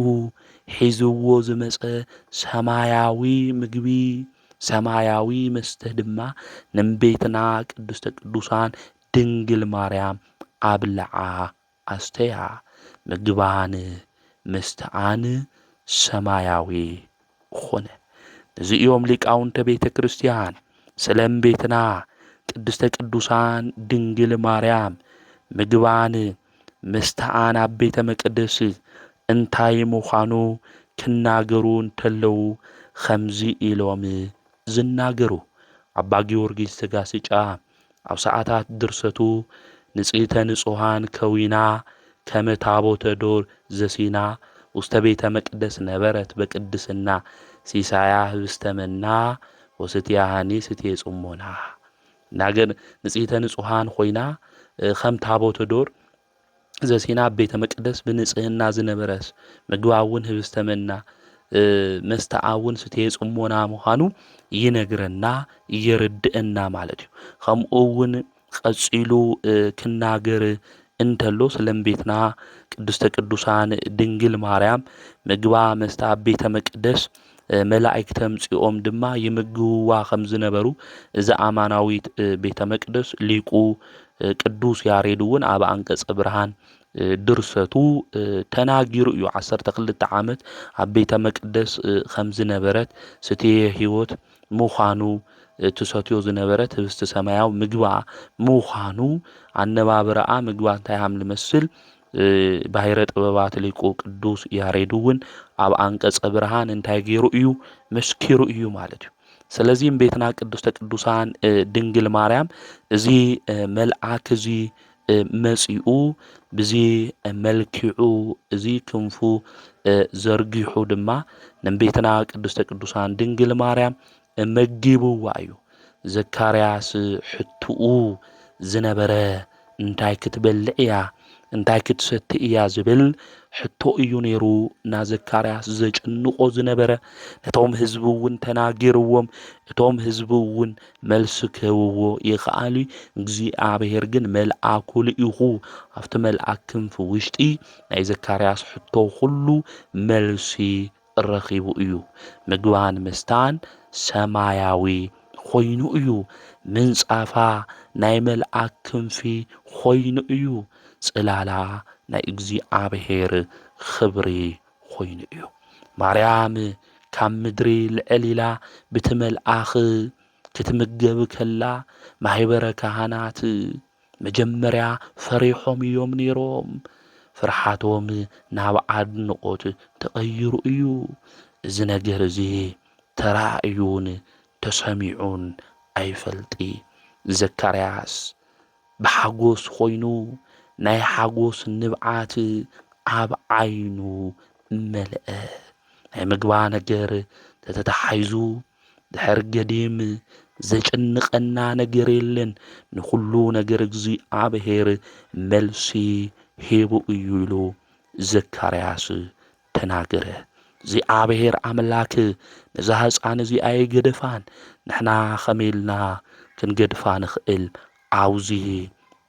ሒዝዎ ዝመጸ ሰማያዊ ምግቢ፣ ሰማያዊ መስተ ድማ ንቤትና ቅድስተ ቅዱሳን ድንግል ማርያም ኣብልዓ ኣስተያ። ምግባን መስተኣን ሰማያዊ ኾነ። ነዚ እዮም ሊቃውንተ ቤተ ክርስቲያን ስለ እመቤትና ቅድስተ ቅዱሳን ድንግል ማርያም ምግባን መስተኣን ኣብ ቤተ መቅደስ እንታይ ምዃኑ ክናገሩ እንተለዉ ከምዚ ኢሎም ዝናገሩ። ኣባ ጊዮርጊስ ዘጋስጫ ኣብ ሰዓታት ድርሰቱ ንጽሕተ ንጹሃን ከዊና ከመ ታቦተ ዶር ዘሲና ውስተ ቤተ መቅደስ ነበረት በቅድስና ሲሳያ ህብስተ መና ወስትያሃኒ ስትየ ጽሞና። ናገር ንጽሕተ ንጹሃን ኮይና ከም ታቦተ ዶር ዘሲና ኣብ ቤተ መቅደስ ብንጽህና ዝነበረስ ምግባ እውን ህብስተ መና መስተ እውን ስትየ ጽሞና ምዃኑ ይነግረና የርድእና ማለት እዩ። ከምኡ እውን ቀጺሉ ክናገር እንተሎ ስለ እመቤትና ቅድስተ ቅዱሳን ድንግል ማርያም ምግባ መስተ ኣብ ቤተ መቅደስ መላእክት ተምጺኦም ድማ ይምግብዋ ከም ዝነበሩ እዚ ኣማናዊት ቤተ መቅደስ ሊቁ ቅዱስ ያሬድ እውን ኣብ ኣንቀጸ ብርሃን ድርሰቱ ተናጊሩ እዩ። ዓሰርተ ክልተ ዓመት ኣብ ቤተ መቅደስ ከም ዝነበረት ስትየ ህይወት ምዃኑ ትሰትዮ ዝነበረት ህብስቲ ሰማያዊ ምግባ ምዃኑ ኣነባብራኣ ምግባ እንታይ ሃም ልመስል ባሕረ ጥበባት ሊቁ ቅዱስ ያሬድ እውን ኣብ ኣንቀጸ ብርሃን እንታይ ገይሩ እዩ መስኪሩ እዩ ማለት እዩ። ስለዚህም ቤትና ቅድስተ ቅዱሳን ድንግል ማርያም እዚ መልኣክ እዚ መጺኡ ብዚ መልኪዑ እዚ ክንፉ ዘርጊሑ ድማ ንቤትና ቅድስተ ቅዱሳን ድንግል ማርያም መጊብዋ እዩ። ዘካርያስ ሕትኡ ዝነበረ እንታይ ክትበልዕ እያ እንታይ ክትሰቲ እያ ዝብል ሕቶ እዩ ነይሩ ናዘካርያስ ዘጭንቆ ዝነበረ። ነቶም ህዝቢ እውን ተናጊርዎም እቶም ህዝቢ እውን መልሲ ክህብዎ ይኽኣሉ። እግዚኣብሔር ግን መልኣኩ ልኢኹ ኣብቲ መልኣክ ክንፊ ውሽጢ ናይ ዘካርያስ ሕቶ ኩሉ መልሲ ረኺቡ እዩ። ምግባን ምስታን ሰማያዊ ኮይኑ እዩ። ምንጻፋ ናይ መልኣክ ክንፊ ኮይኑ እዩ። ጽላላ ናይ እግዚኣብሔር ኽብሪ ኮይኑ እዩ። ማርያም ካብ ምድሪ ልዕል ኢላ ብቲ መልኣኽ ክትምገብ ከላ ማሕበረ ካህናት መጀመርያ ፈሪሖም እዮም ነይሮም። ፍርሓቶም ናብ ኣድንቖት ተቐይሩ እዩ። እዚ ነገር እዚ ተራእዩን ተሰሚዑን ኣይፈልጢ። ዘካርያስ ብሓጎስ ኮይኑ ናይ ሓጎስ ንብዓት ኣብ ዓይኑ መልአ። ናይ ምግባ ነገር ተተታሓይዙ ድሕር ገዲም ዘጨንቐና ነገር የለን፣ ንኹሉ ነገር እግዚኣብሔር መልሲ ሂቡ እዩ ኢሉ ዘካርያስ ተናገረ። እግዚኣብሔር ኣምላክ ነዛ ህፃን እዚኣ ኣይገደፋን፣ ንሕና ከመይ ኢልና ክንገድፋ ንኽእል? ኣብዚ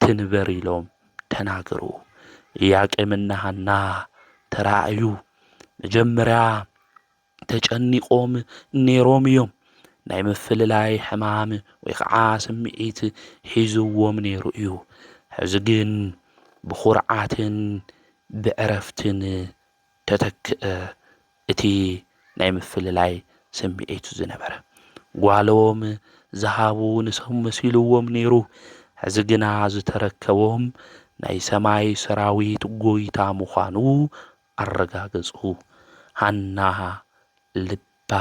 ትንበር ኢሎም ተናገሩ። ኢያቄምና ሃና ተራእዩ መጀመርያ ተጨኒቖም ነይሮም እዮም። ናይ ምፍልላይ ሕማም ወይ ከዓ ስምዒት ሒዝዎም ነይሩ እዩ። ሕዚ ግን ብኹርዓትን ብዕረፍትን ተተክአ እቲ ናይ ምፍልላይ ስምዒት ዝነበረ። ጓሎም ዝሃቡ ንሶም መሲልዎም ነይሩ። ሕዚ ግና ዝተረከቦም ናይ ሰማይ ሰራዊት ጎይታ ምዃኑ ኣረጋገጹ። ሃና ልባ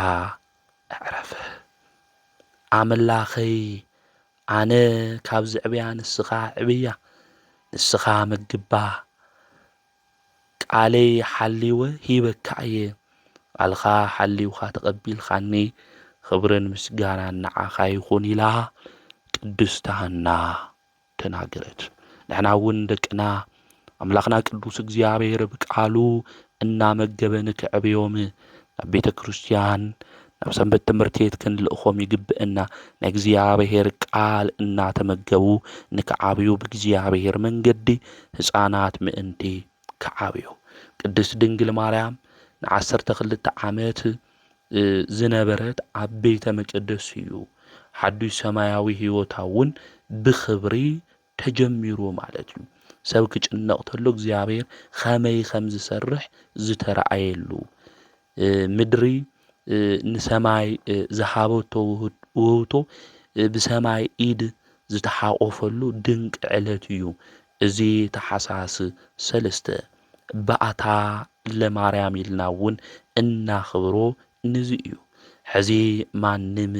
ኣዕረፈ። ኣምላኸይ፣ ኣነ ካብ ዝዕብያ ንስኻ ዕብያ፣ ንስኻ መግባ። ቃለይ ሓሊወ ሂበካ እየ፣ ቃልኻ ሓሊውካ ተቐቢልካኒ፣ ኽብርን ምስጋናን ንዓኻ ይኹን ኢላ ቅድስቲ ሃና ተናገረት። ንሕና እውን ደቅና ኣምላኽና ቅዱስ እግዚኣብሔር ብቃሉ እናመገበ ንክዕብዮም ናብ ቤተ ክርስቲያን ናብ ሰንበት ትምህርቲ ቤት ክንልእኾም ይግብእና። ናይ እግዚኣብሔር ቃል እናተመገቡ ንክዓብዩ ብእግዚኣብሔር መንገዲ ህፃናት ምእንቲ ክዓብዩ። ቅድስት ድንግል ማርያም ንዓሰርተ ክልተ ዓመት ዝነበረት ኣብ ቤተ መቅደስ እዩ። ሓዱሽ ሰማያዊ ህይወታ እውን ብኽብሪ ተጀሚሩ ማለት እዩ። ሰብ ክጭነቕ ተሎ እግዚኣብሔር ኸመይ ከም ዝሰርሕ ዝተረኣየሉ፣ ምድሪ ንሰማይ ዝሃበቶ ውህብቶ ብሰማይ ኢድ ዝተሓቆፈሉ ድንቂ ዕለት እዩ። እዚ ተሓሳስ ሰለስተ ባእታ ለማርያም ኢልና እውን እናኽብሮ ንዚ እዩ። ሕዚ ማንም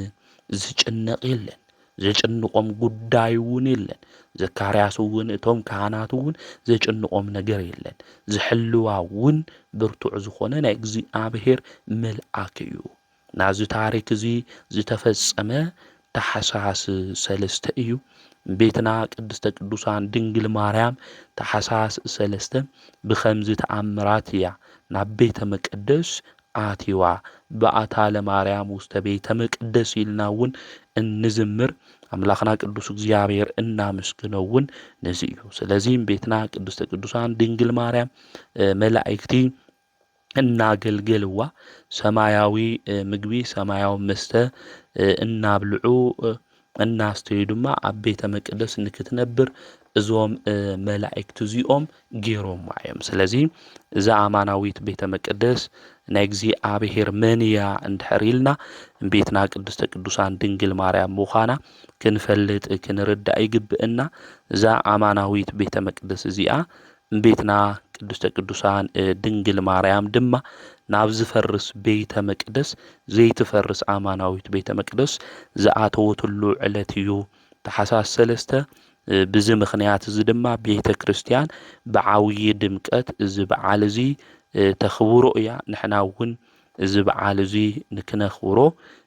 ዝጭነቕ የለን፣ ዘጭንቖም ጉዳይ እውን የለን። ዘካርያስ እውን እቶም ካህናት እውን ዘጭንቖም ነገር የለን። ዝሕልዋ እውን ብርቱዕ ዝኾነ ናይ እግዚኣብሔር መልኣክ እዩ። ናዚ ታሪክ እዚ ዝተፈጸመ ታሕሳስ ሰለስተ እዩ። ቤትና ቅድስተ ቅዱሳን ድንግል ማርያም ታሕሳስ ሰለስተ ብኸምዚ ተኣምራት እያ ናብ ቤተ መቅደስ ኣትዋ። በኣታ ለማርያም ውስተ ቤተ መቅደስ ኢልና እውን እንዝምር። ኣምላኽና ቅዱስ እግዚኣብሔር እናመስግኖ እውን ነዚ እዩ። ስለዚ ቤትና ቅድስተ ቅዱሳን ድንግል ማርያም መላእክቲ እናገልገልዋ ሰማያዊ ምግቢ ሰማያዊ መስተ እናብልዑ እናስተዩ ድማ ኣብ ቤተ መቅደስ ንክትነብር እዞም መላእክቲ እዚኦም ገይሮማ እዮም። ስለዚ እዛ ኣማናዊት ቤተ መቅደስ ናይ እግዚኣብሔር መን እያ እንድሕር ኢልና ቤትና ቅድስተ ቅዱሳን ድንግል ማርያም ምዃና ክንፈልጥ ክንርዳእ ይግብእና። እዛ ኣማናዊት ቤተ መቅደስ እዚኣ ቤትና ቅድስተ ቅዱሳን ድንግል ማርያም ድማ ናብ ዝፈርስ ቤተ መቅደስ ዘይትፈርስ ኣማናዊት ቤተ መቅደስ ዝኣተወትሉ ዕለት እዩ። ተሓሳስ ሰለስተ ብዚ ምኽንያት እዚ ድማ ቤተ ክርስቲያን ብዓብዪ ድምቀት እዚ በዓል እዚ ተኽብሮ እያ። ንሕና እውን እዚ በዓል እዚ ንክነኽብሮ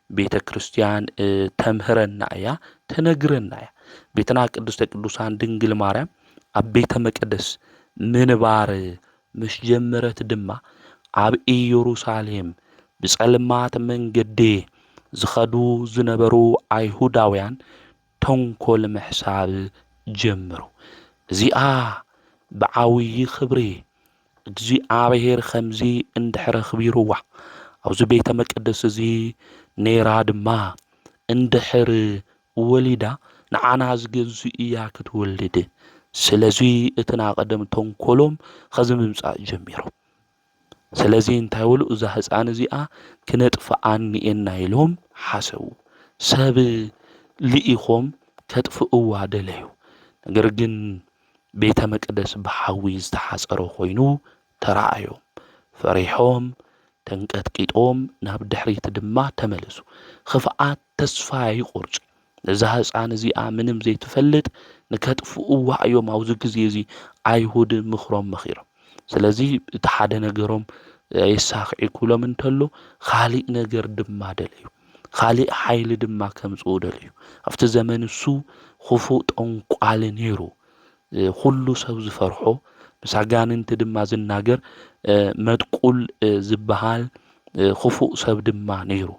ቤተ ክርስቲያን ተምህረና እያ፣ ተነግረና እያ። ቤትና ቅድስተ ቅዱሳን ድንግል ማርያም ኣብ ቤተ መቅደስ ምንባር ምስ ጀመረት ድማ ኣብ ኢየሩሳሌም ብጸልማት መንገዲ ዝኸዱ ዝነበሩ ኣይሁዳውያን ተንኮል ምሕሳብ ጀመሩ። እዚኣ ብዓብዪ ክብሪ እግዚኣብሔር ከምዚ እንድሕር ኣኽቢርዋ፣ ኣብዚ ቤተ መቅደስ እዚ ነይራ ድማ እንድሕር ወሊዳ ንዓና ዝገዝእ እያ ክትወልድ። ስለዚ እቲ ናቐደም ተንኮሎም ኸዚ ምምጻእ ጀሚሮም። ስለዚ እንታይ በሉ? እዛ ህፃን እዚኣ ክነጥፍኣ እኒኤና ኢሎም ሓሰቡ። ሰብ ልኢኾም ከጥፍእዋ ደለዩ። ነገር ግን ቤተ መቅደስ ብሓዊ ዝተሓፀረ ኮይኑ ተረኣዮም። ፈሪሖም፣ ተንቀጥቂጦም፣ ናብ ድሕሪት ድማ ተመለሱ። ክፍኣት ተስፋ ይቆርጹ። ነዛ ህፃን እዚኣ ምንም ዘይትፈልጥ ንከጥፍእዋ እዮም ኣብዚ ግዜ እዚ ኣይሁድ ምኽሮም መኺሮም። ስለዚ እቲ ሓደ ነገሮም የሳኽዒ ክብሎም እንተሎ፣ ካሊእ ነገር ድማ ደለዩ። ካሊእ ሓይሊ ድማ ከምጽኡ ደለዩ። ኣብቲ ዘመን እሱ ክፉእ ጠንቋሊ ነይሩ። ኩሉ ሰብ ዝፈርሖ፣ ምስ ኣጋንንቲ ድማ ዝናገር መጥቁል ዝበሃል ክፉእ ሰብ ድማ ነይሩ።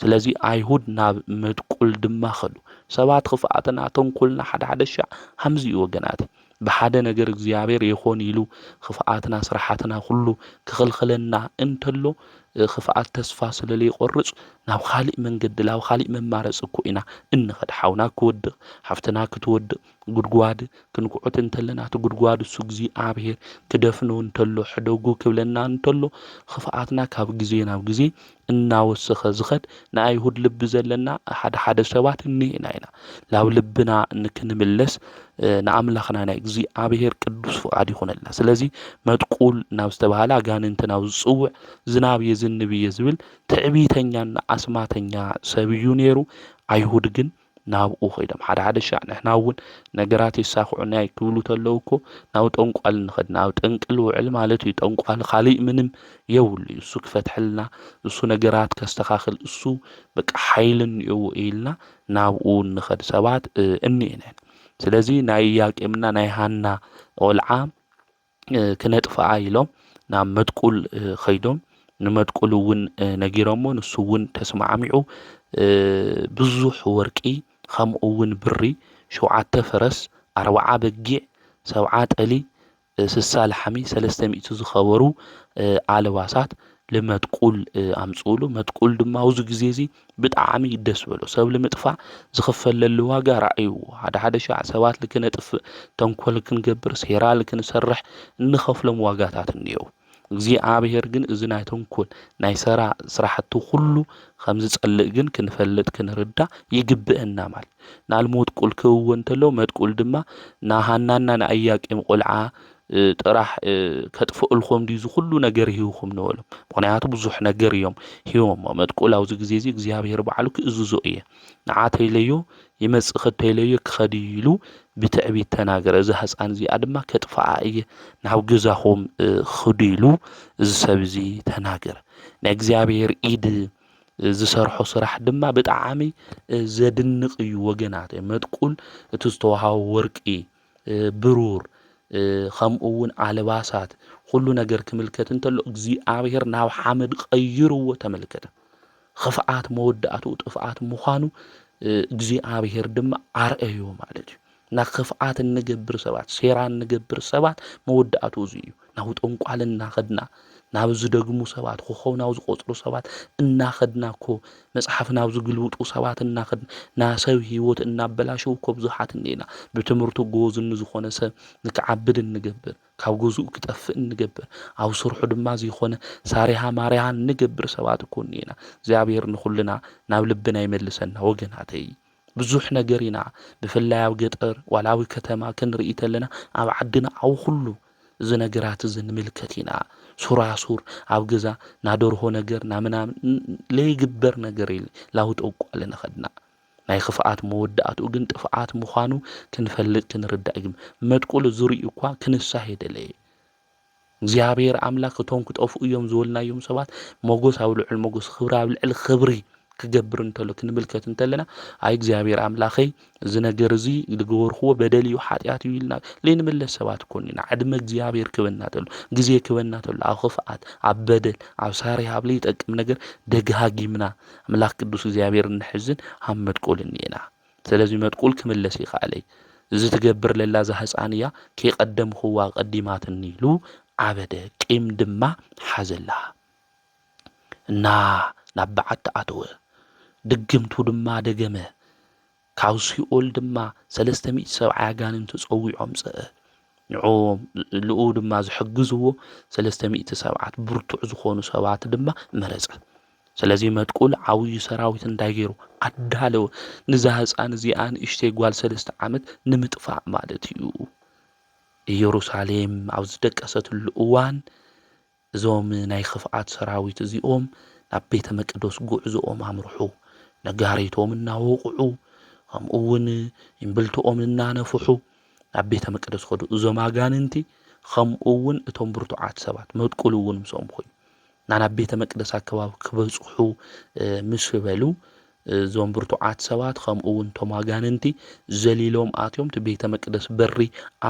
ስለዚ ኣይሁድ ናብ መጥቁል ድማ ከዱ። ሰባት ክፍኣትና፣ ተንኮልና ሓደ ሓደ ሻዕ ሃምዚ እዩ ወገናት። ብሓደ ነገር እግዚኣብሔር የኾን ኢሉ ክፍኣትና፣ ስራሓትና ኩሉ ክኽልኽለና እንተሎ፣ ክፍኣት ተስፋ ስለ ዘይቆርጽ ናብ ካሊእ መንገዲ፣ ናብ ካሊእ መማረፂ እኮ ኢና እንኸድ። ሓውና ክወድቕ፣ ሓፍትና ክትወድቕ፣ ጉድጓድ ክንኩዕት እንተለና፣ እቲ ጉድጓድ እሱ እግዚኣብሔር ክደፍኖ እንተሎ፣ ሕደጉ ክብለና እንተሎ፣ ክፍኣትና ካብ ግዜ ናብ ግዜ እናወሰኸ ዝኸድ ንኣይሁድ ልቢ ዘለና ሓደ ሓደ ሰባት እኒኤና ኢና። ናብ ልብና ንክንምለስ ንኣምላኽና ናይ እግዚኣብሔር ቅዱስ ፍቓድ ይኹነልና። ስለዚ መጥቁል ናብ ዝተባህለ ኣጋንንቲ ናብ ዝጽውዕ ዝናብ የዝንብ እየ ዝብል ትዕቢተኛና ኣስማተኛ ሰብ እዩ ነይሩ። ኣይሁድ ግን ናብኡ ኸይዶም ሓደ ሓደ ሻዕ ንሕና እውን ነገራት የሳኽዑና ክብሉ ተለዉ እኮ ናብ ጠንቋል ንኸድ፣ ናብ ጠንቅል ውዕል ማለት እዩ። ጠንቋል ካሊእ ምንም የብሉ እዩ። እሱ ክፈትሐልና፣ እሱ ነገራት ከስተኻኽል፣ እሱ በቃ ሓይሊ እኒኦዎ ኢልና ናብኡ ንኸድ ሰባት እኒኤና። ስለዚ ናይ ኢያቄምና ናይ ሃና ቆልዓ ክነጥፍኣ ኢሎም ናብ መጥቁል ኸይዶም ንመጥቁል እውን ነጊሮሞ፣ ንሱ እውን ተስማዕሚዑ ብዙሕ ወርቂ፣ ከምኡ እውን ብሪ፣ ሸውዓተ ፈረስ፣ ኣርባዓ በጊዕ፣ ሰብዓ ጠሊ፣ ስሳ ላሕሚ፣ ሰለስተ ሚእቲ ዝኸበሩ ኣልባሳት ልመጥቁል ኣምፅኡሉ። መጥቁል ድማ ኣብዚ ግዜ እዚ ብጣዕሚ ደስ በሎ። ሰብ ልምጥፋእ ዝኽፈለሉ ዋጋ ራእይዎ። ሓደ ሓደ ሻዕ ሰባት ልክነጥፍእ፣ ተንኮል ክንገብር፣ ሴራ ልክንሰርሕ እንኸፍሎም ዋጋታት እኒየው። እግዚኣብሔር ግን እዚ ናይ ተንኮል ናይ ሰራ ስራሕቱ ኩሉ ከም ዝጸልእ ግን ክንፈልጥ ክንርዳእ ይግብእና። ማለት ናልሞት ቁል ክእወ እንተሎ መጥቁል ድማ ናሃናና ንኣያቄም ቆልዓ ጥራሕ ከጥፍእልኩም ድዩ እዚ ኩሉ ነገር ሂውኩም ንበሎም። ምክንያቱ ብዙሕ ነገር እዮም ሂቦሞ። መጥቁል ኣብዚ ግዜ እዚ እግዚኣብሔር ባዕሉ ክእዝዞ እየ። ንዓ ተይለዮ ይመጽእ፣ ከተይለዮ ክኸድ ኢሉ ብትዕቢት ተናገረ። እዛ ህፃን እዚኣ ድማ ከጥፍኣ እየ፣ ናብ ገዛኹም ኽዱ ኢሉ እዚ ሰብ እዚ ተናገረ። ናይ እግዚኣብሔር ኢድ ዝሰርሖ ስራሕ ድማ ብጣዕሚ ዘድንቕ እዩ ወገናት። መጥቁል እቲ ዝተዋሃቦ ወርቂ፣ ብሩር፣ ከምኡ እውን ኣልባሳት፣ ኩሉ ነገር ክምልከት እንተሎ እግዚኣብሔር ናብ ሓመድ ቀይርዎ ተመልከተ። ክፍኣት መወዳእትኡ ጥፍኣት ምዃኑ እግዚኣብሔር ድማ ኣርአዮ ማለት እዩ። ናብ ክፍኣት እንገብር ሰባት፣ ሴራ እንገብር ሰባት መወዳእትኡ እዚ እዩ። ናብ ጠንቋል እናኸድና፣ ናብ ዝደግሙ ሰባት፣ ኮኸብ ናብ ዝቆጽሩ ሰባት እናኸድና እኮ፣ መጽሓፍ ናብ ዝግልብጡ ሰባት እናኸድና፣ ናብ ሰብ ህይወት እናበላሸው እኮ ብዙሓት እኒኤና። ብትምህርቱ ጎበዝ ንዝኾነ ሰብ ንክዓብድ እንገብር፣ ካብ ገዝኡ ክጠፍእ እንገብር፣ ኣብ ስርሑ ድማ ዘይኮነ ሳሪሃ ማሪሃ እንገብር ሰባት እኮ እኒኤና። እግዚኣብሔር ንኹልና ናብ ልብና ይመልሰና ወገናተይ። ብዙሕ ነገር ኢና ብፍላይ ኣብ ገጠር ዋላ ኣብ ከተማ ክንርኢ ተለና ኣብ ዓድና ኣብ ኩሉ እዚ ነገራት እዚ ንምልከት ኢና። ሱራሱር ኣብ ገዛ ናደርሆ ነገር ናምናምን ለይግበር ነገር ኢል ላውጠ እቋል ንኸድና ናይ ክፍኣት መወዳእትኡ ግን ጥፍኣት ምዃኑ ክንፈልጥ ክንርዳእ ይግም። መጥቁል ዝርእዩ እኳ ክንሳህ የደለየ እግዚኣብሔር ኣምላኽ እቶም ክጠፍኡ እዮም ዝበልናዮም ሰባት ሞጎስ ኣብ ልዕሊ ሞጎስ፣ ክብሪ ኣብ ልዕሊ ክብሪ ክገብር እንተሎ ክንምልከት እንተለና፣ ኣይ እግዚኣብሔር ኣምላኸይ፣ እዚ ነገር እዚ ዝገበርክዎ በደል እዩ፣ ሓጢኣት እዩ ኢልና ለይንምለስ ሰባት እኮ ኢና። ዕድመ እግዚኣብሔር ክበና ተሎ፣ ግዜ ክበና ተሎ፣ ኣብ ክፍኣት፣ ኣብ በደል፣ ኣብ ሳሪ፣ ኣብ ለይጠቅም ነገር ደጋጊምና ኣምላኽ ቅዱስ እግዚኣብሔር እንሕዝን ኣብ መጥቆል እኒኤና። ስለዚ መጥቁል ክምለስ ይኸኣለይ። እዚ ትገብር ለላ እዛ ህፃን እያ፣ ከይቀደምኽዋ ቀዲማትኒ ኢሉ ዓበደ፣ ቂም ድማ ሓዘላ። እና ናብ በዓቲ ኣተወ። ድግምቱ ድማ ደገመ። ካብ ሲኦል ድማ ሰለስተ ሚእቲ ሰብዓይ ኣጋንንቲ ጸዊዖም ጸአ። ንዕኡ ልኡ ድማ ዝሕግዝዎ ሰለስተ ሚእቲ ሰብዓት ብርቱዕ ዝኾኑ ሰባት ድማ መረጸ። ስለዚ መጥቁል ዓብዩ ሰራዊት እንታይ ገይሩ ኣዳለወ? ንዛ ህፃን እዚኣ ንእሽተይ ጓል ሰለስተ ዓመት ንምጥፋእ ማለት እዩ። ኢየሩሳሌም ኣብ ዝደቀሰትሉ እዋን እዞም ናይ ክፍኣት ሰራዊት እዚኦም ናብ ቤተ መቅደስ ጉዕዞኦም ኣምርሑ። ነጋሪቶም እናወቕዑ ከምኡ እውን እምብልትኦም እናነፍሑ ናብ ቤተ መቅደስ ኸዱ። እዞም ኣጋንንቲ ከምኡ እውን እቶም ብርቱዓት ሰባት መጥቁል እውን ምስኦም ኮይኑ ናናብ ቤተ መቅደስ ኣከባቢ ክበጽሑ ምስ በሉ እዞም ብርቱዓት ሰባት ከምኡ እውን እቶም ኣጋንንቲ ዘሊሎም ኣትዮም እቲ ቤተ መቅደስ በሪ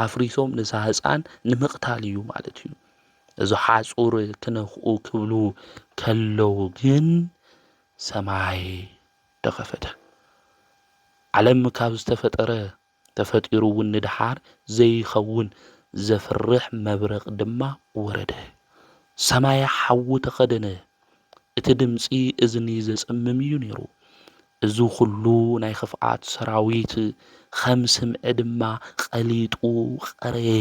ኣፍሪሶም ነዛ ህፃን ንምቕታል እዩ ማለት እዩ። እዚ ሓፁር ክነኽኡ ክብሉ ከለዉ ግን ሰማይ ተኸፈተ። ዓለም ካብ ዝተፈጠረ ተፈጢሩ እውን ንድሓር ዘይኸውን ዘፍርሕ መብረቕ ድማ ወረደ። ሰማይ ሓዊ ተኸደነ። እቲ ድምፂ እዝኒ ዘፅምም እዩ ነይሩ። እዚ ኩሉ ናይ ክፍኣት ሰራዊት ከም ስምዒ ድማ ቀሊጡ ቀረየ።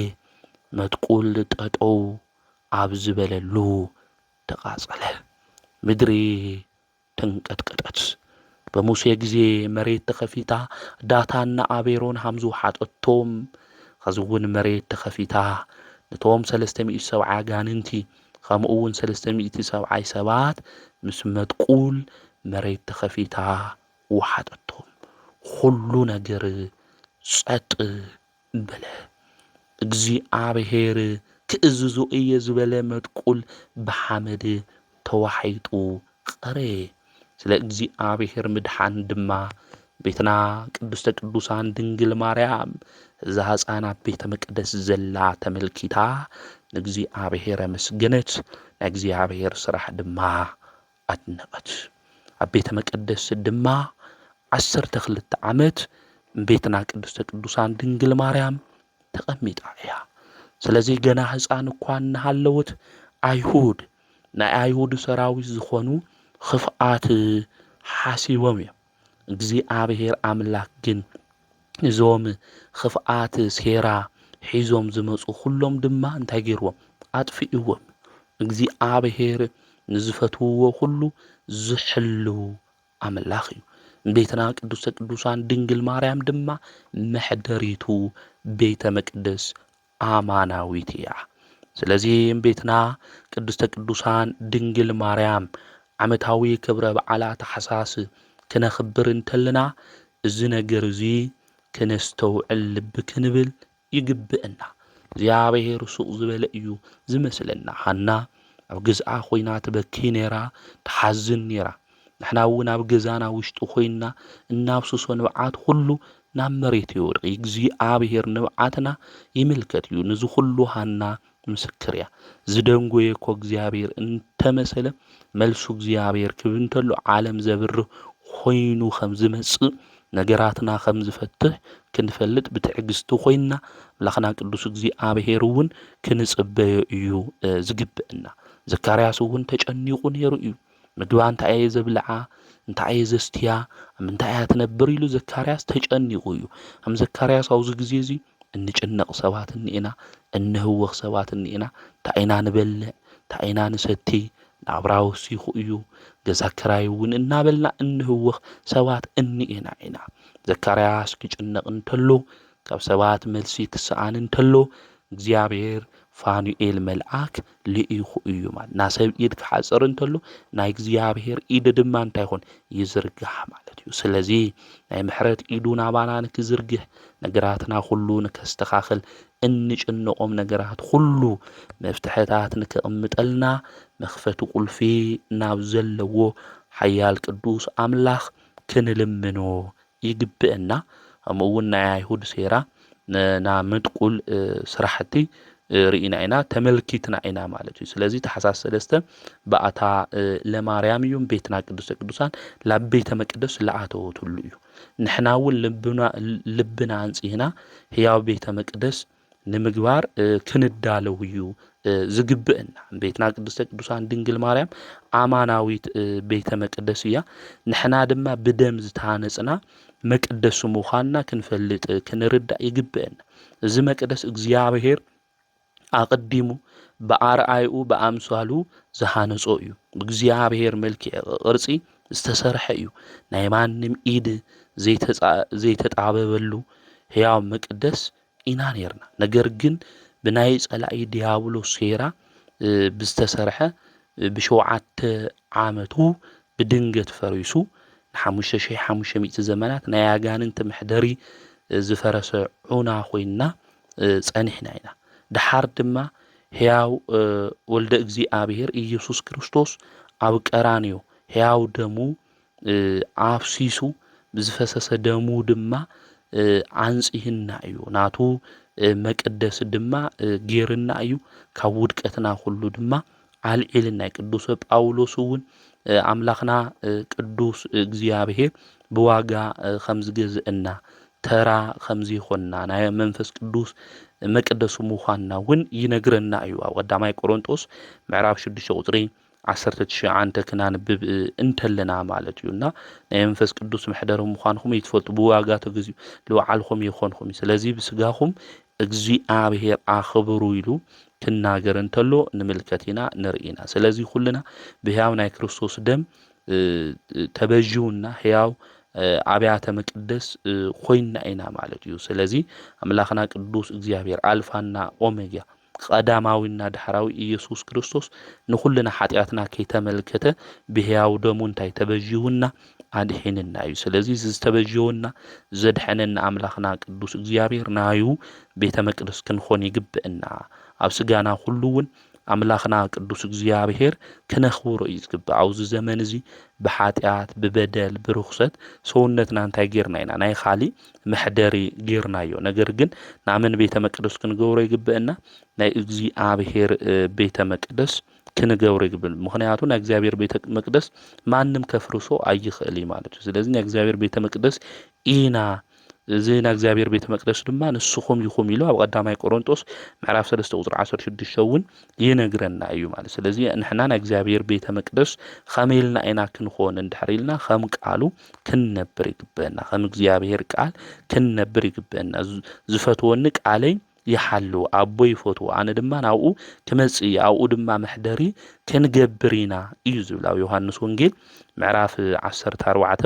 መጥቁል ጠጠው ኣብ ዝበለሉ ተቓጸለ። ምድሪ ተንቀጥቀጠት። በሙሴ ግዜ መሬት ተኸፊታ፣ ዳታን ንኣቤሮን ሃም ዝወሓጠቶም፣ ኸዚ እውን መሬት ተኸፊታ፣ ነቶም ሰለስተ ሚእቲ ሰብዓ ኣጋንንቲ፣ ከምኡ እውን ሰለስተ ሚእቲ ሰብዓይ ሰባት ምስ መጥቁል መሬት ተኸፊታ ወሓጠቶም። ኹሉ ነገር ጸጥ በለ። እግዚኣብሔር ክእዝዞ እየ ዝበለ መጥቁል ብሓመድ ተዋሒጡ ቀረየ። ስለ እግዚኣብሔር ምድሓን ድማ ቤትና ቅድስተ ቅዱሳን ድንግል ማርያም እዛ ህፃን ኣብ ቤተ መቅደስ ዘላ ተመልኪታ ንእግዚኣብሔር ኣመስገነት። ናይ እግዚኣብሔር ስራሕ ድማ ኣድነቐት። ኣብ ቤተ መቀደስ ድማ ዓሰርተ ክልተ ዓመት ቤትና ቅድስተ ቅዱሳን ድንግል ማርያም ተቐሚጣ እያ። ስለዚ ገና ህፃን እኳ እናሃለወት ኣይሁድ፣ ናይ ኣይሁድ ሰራዊት ዝኾኑ ክፍኣት ሓሲቦም እዮም። እግዚኣብሔር ኣምላክ ግን እዞም ክፍኣት ሴራ ሒዞም ዝመፁ ኩሎም ድማ እንታይ ገይርዎም? ኣጥፊእዎም። እግዚኣብሔር ንዝፈትውዎ ኩሉ ዝሕሉ ኣምላኽ እዩ። ቤትና ቅድስተ ቅዱሳን ድንግል ማርያም ድማ መሕደሪቱ ቤተ መቅደስ ኣማናዊት እያ። ስለዚ ቤትና ቅድስተ ቅዱሳን ድንግል ማርያም ዓመታዊ ክብረ በዓላ ታሕሳስ ክነኽብር እንተለና እዚ ነገር እዚ ክነስተውዕል ልቢ ክንብል ይግብእና። እግዚኣብሔር ሱቕ ዝበለ እዩ ዝመስለና። ሃና ኣብ ገዝኣ ኮይና ትበኪ ነይራ፣ ትሓዝን ነይራ። ንሕና እውን ኣብ ገዛና ውሽጢ ኮይና እናብስሶ ንብዓት ኩሉ ናብ መሬት የወድቕ። እግዚኣብሔር ንብዓትና ይምልከት እዩ። ንዚ ኩሉ ሃና ምስክር እያ። ዝደንጎየ እኮ እግዚኣብሔር እንተመሰለ መልሱ እግዚኣብሔር ክብ እንተሎ ዓለም ዘብርህ ኮይኑ ከም ዝመጽእ ነገራትና ከም ዝፈትሕ ክንፈልጥ ብትዕግስቲ ኮይና ኣምላኽና ቅዱስ እግዚኣብሔር እውን ክንጽበዮ እዩ ዝግብእና። ዘካርያስ እውን ተጨኒቑ ነይሩ እዩ። ምግባ እንታይ እየ ዘብልዓ፣ እንታይ እየ ዘስትያ፣ ኣብ ምንታይ እያ ትነብር ኢሉ ዘካርያስ ተጨኒቑ እዩ። ከም ዘካርያስ ኣብዚ ግዜ እዚ እንጭነቕ ሰባት እኒኤና፣ እንህወኽ ሰባት እኒኤና። እንታይ ኢና ንበልዕ፣ እንታይ ኢና ንሰቲ፣ ናብራ ወሲኹ እዩ፣ ገዛ ክራይ እውን እናበልና እንህወኽ ሰባት እኒኤና ኢና። ዘካርያስ ክጭነቕ እንተሎ፣ ካብ ሰባት መልሲ ክሰኣን እንተሎ፣ እግዚኣብሔር ፋኑኤል መልኣክ ልኢኹ እዩ ማለት። ናሰብ ኢድ ክሓጽር እንተሎ፣ ናይ እግዚኣብሔር ኢድ ድማ እንታይ ይኹን? ይዝርጋሕ ማለት እዩ። ስለዚ ናይ ምሕረት ኢዱ ናባና ንክዝርግሕ፣ ነገራትና ኩሉ ንከስተኻኽል፣ እንጭነቖም ነገራት ኩሉ መፍትሕታት ንከቕምጠልና፣ መኽፈቲ ቁልፊ ናብ ዘለዎ ሓያል ቅዱስ ኣምላኽ ክንልምኖ ይግብእና። ከምኡ እውን ናይ ኣይሁድ ሴራ ን-፣ ና ምጥቁል፣ እ፣ ስራሕቲ፣ እ፣ ርኢና ኢና፣ ተመልኪትና ኢና ማለት እዩ። ስለዚ ታሕሳስ ሰለስተ በኣታ፣ እ፣ ለማርያም እዩ፣ ቤትና ቅድስተ ቅዱሳን ላብ ቤተ መቅደስ ለኣተወትሉ እዩ። ንሕና እውን ልብና፣ ልብና ኣንጺህና ህያው ቤተ መቅደስ ንምግባር፣ እ፣ ክንዳለው እዩ፣ እ፣ ዝግብእና። ቤትና ቅድስተ ቅዱሳን ድንግል ማርያም ኣማናዊት፣ እ፣ ቤተ መቅደስ እያ። ንሕና ድማ ብደም ዝተሃነጽና መቅደስ ምዃንና ክንፈልጥ፣ እ፣ ክንርዳእ ይግብእና። እዚ መቅደስ እግዚኣብሔር ኣቐዲሙ ብኣርኣይኡ ብኣምሳሉ ዝሃነጾ እዩ። ብእግዚኣብሔር መልክዕ ቅርጺ ዝተሰርሐ እዩ። ናይ ማንም ኢድ ዘይተጻ-፣ ዘይተጣበበሉ ህያው መቅደስ ኢና ነይርና። ነገር ግን ብናይ ጸላኢ ዲያብሎስ ሴራ፣ እ፣ ብዝተሰርሐ፣ እ፣ ብሸውዓተ ዓመቱ ብድንገት ፈሪሱ፣ ንሓሙሽተ ሺሕ ሓሙሽተ ሚእቲ ዘመናት ናይ ኣጋንንቲ መሕደሪ፣ እ፣ ዝፈረሰ ዑና ኮይንና፣ እ፣ ጸኒሕና ኢና። ደሓር ድማ ሕያው፣ እ፣ ወልደ እግዚኣብሔር ኢየሱስ ክርስቶስ ኣብ ቀራንዮ ሕያው ደሙ፣ እ፣ ኣፍሲሱ፣ ብዝፈሰሰ ደሙ ድማ፣ እ፣ ኣንጺህና እዩ። ናቱ፣ እ፣ መቅደስ ድማ፣ እ፣ ጌርና እዩ። ካብ ውድቀትና ኩሉ ድማ ኣልዒልና እዩ። ቅዱስ ጳውሎስ እውን፣ እ፣ ኣምላኽና፣ እ፣ ቅዱስ እግዚኣብሔር ብዋጋ፣ እ፣ ከም ዝገዝእና፣ ተራ ከም ዘይኮንና፣ ናይ መንፈስ ቅዱስ መቅደሱ ምዃንና እውን ይነግረና እዩ። ኣብ ቀዳማይ ቆሮንጦስ ምዕራፍ ሽዱሽተ ቁጽሪ ዓሰርተ ትሽዓተ ክናንብብ፣ እ፣ እንተለና ማለት እዩ። እና ናይ መንፈስ ቅዱስ መሕደሪ ምዃንኹም ይትፈልጡ፣ ብዋጋ ተገዚኡ ልውዓልኹም የኾንኹም እዩ። ስለዚ ብስጋኹም እግዚኣብሔር ኣኽብሩ ኢሉ ክናገር እንተሎ ንምልከት ኢና፣ ንርኢ ኢና። ስለዚ ኩልና ብሕያው ናይ ክርስቶስ ደም፣ እ፣ ተበዥውና ሕያው፣ እ፣ ኣብያተ መቅደስ፣ እ፣ ኮይንና ኢና ማለት እዩ። ስለዚ ኣምላኽና ቅዱስ እግዚኣብሔር ኣልፋና ኦሜጋ ቀዳማዊና ዳሕራዊ ኢየሱስ ክርስቶስ ንኹልና ሓጢኣትና ከይተመልከተ ብሕያው ደሙ እንታይ ተበዥውና ኣድሒንና እዩ። ስለዚ እዚ ዝተበዥወና ዘድሐነና ኣምላኽና ቅዱስ እግዚኣብሔር ናዩ ቤተ መቅደስ ክንኾን ይግብእና። ኣብ ስጋና ኩሉ እውን ኣምላኽና ቅዱስ እግዚኣብሔር ክነኽብሮ እዩ ዝግባእ። ኣብዚ ዘመን እዚ ብሓጢኣት፣ ብበደል፣ ብርኹሰት ሰውነትና እንታይ ጌርና ኢና? ናይ ኻሊእ መሕደሪ ጌርናዮ። ነገር ግን ናመን ቤተ መቅደስ ክንገብሮ ይግብእና? ናይ እግዚኣብሔር፣ እ፣ ቤተ መቅደስ ክንገብሮ ይግብእ። ምኽንያቱ ናይ እግዚኣብሔር ቤተ መቅደስ ማንም ከፍርሶ ኣይኽእል እዩ ማለት እዩ። ስለዚ ናይ እግዚኣብሔር ቤተ መቅደስ ኢና፣ እዚ ናይ እግዚኣብሔር ቤተ መቅደስ ድማ ንስኹም ኢኹም ኢሉ ኣብ ቀዳማይ ቆሮንጦስ ምዕራፍ ሰለስተ ቁፅሪ ዓሰርተ ሽዱሽተ እውን ይነግረና እዩ ማለት። ስለዚ ንሕና ናይ እግዚኣብሔር ቤተ መቅደስ ከመይ ኢልና ኢና ክንኾን እንድሕር ኢልና ከም ቃሉ ክንነብር ይግበአና፣ ከም እግዚኣብሔር ቃል ክንነብር ይግበአና። ዝፈትወኒ ቃለይ ይሓሉ፣ ኣቦ ይፈትዎ፣ ኣነ ድማ ናብኡ ክመጽእ እየ፣ ኣብኡ ድማ መሕደሪ ክንገብር ኢና እዩ ዝብል ኣብ ዮሃንስ ወንጌል ምዕራፍ ዓሰርተ ኣርባዕተ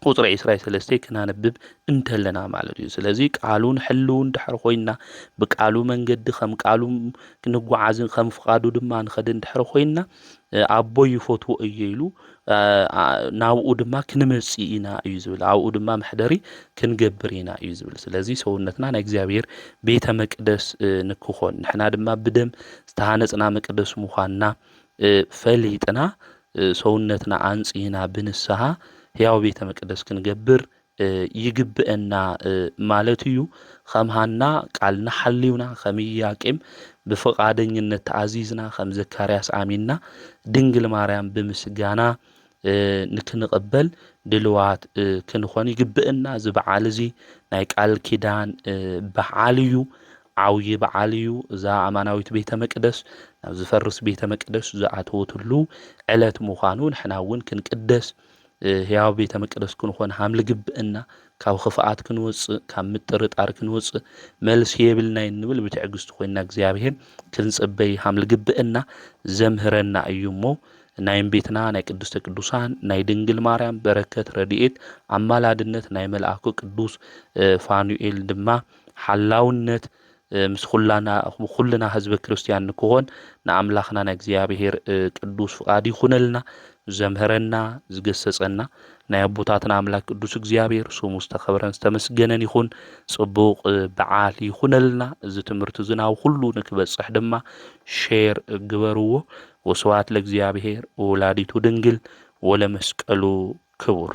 ቁፅሪ ዕስራ ሰለስተ ክናነብብ እንተለና ማለት እዩ። ስለዚ ቃሉ ንሕልው እንድሕር ኮይና፣ ብቃሉ መንገዲ ከም ቃሉ ክንጓዓዝን ከም ፍቃዱ ድማ ንኸድ እንድሕር ኮይና፣ ኣቦ ይፈትዎ እየ ኢሉ ናብኡ ድማ ክንመጽእ ኢና እዩ ዝብል፣ ኣብኡ ድማ መሕደሪ ክንገብር ኢና እዩ ዝብል። ስለዚ ሰውነትና ናይ እግዚኣብሔር ቤተ መቅደስ ንክኾን፣ ንሕና ድማ ብደም ዝተሃነጽና መቅደስ ምዃንና ፈሊጥና፣ ሰውነትና ኣንጽህና ብንስሃ ሕያው ቤተ መቅደስ ክንገብር ይግብአና ማለት እዩ። ከም ሃና ቃልና ሓልዩና፣ ከም ኢያቄም ብፍቓደኝነት ተኣዚዝና፣ ከም ዘካርያስ ኣሚንና ድንግል ማርያም ብምስጋና ንክንቕበል ድልዋት ክንኾን ይግብእና። እዚ በዓል እዚ ናይ ቃል ኪዳን በዓል እዩ። ዓብዪ በዓል እዩ። እዛ ኣማናዊት ቤተ መቅደስ ናብ ዝፈርስ ቤተ መቅደስ ዝኣተወትሉ ዕለት ምዃኑ ንሕና እውን ክንቅደስ ሕያው ቤተ መቅደስ ክንኾን ሃም ልግብእና፣ ካብ ክፍኣት ክንወፅእ፣ ካብ ምጥርጣር ክንወፅእ፣ መልሲ የብልናይ እንብል ብትዕግስቲ ኮይና እግዚኣብሔር ክንፅበይ ሃም ልግብእና ዘምህረና እዩ እሞ፣ ናይ እምቤትና ናይ ቅድስተ ቅዱሳን ናይ ድንግል ማርያም በረከት ረድኤት ኣማላድነት ናይ መልኣኩ ቅዱስ ፋኑኤል ድማ ሓላውነት ምስ ኩላና ኩልና ህዝበ ክርስቲያን ንክኾን ንኣምላኽና ናይ እግዚኣብሔር ቅዱስ ፍቓድ ይኹነልና። ዘምህረና ዝገሰጸና ናይ ኣቦታትና ኣምላክ ቅዱስ እግዚኣብሔር ስሙ ዝተኸብረን ዝተመስገነን ይኹን። ጽቡቕ በዓል ይኹነልና። እዚ ትምህርቲ እዚ ናብ ኩሉ ንክበጽሕ ድማ ሼር ግበርዎ። ወስብሐት ለእግዚኣብሔር ወወላዲቱ ድንግል ወለመስቀሉ ክቡር።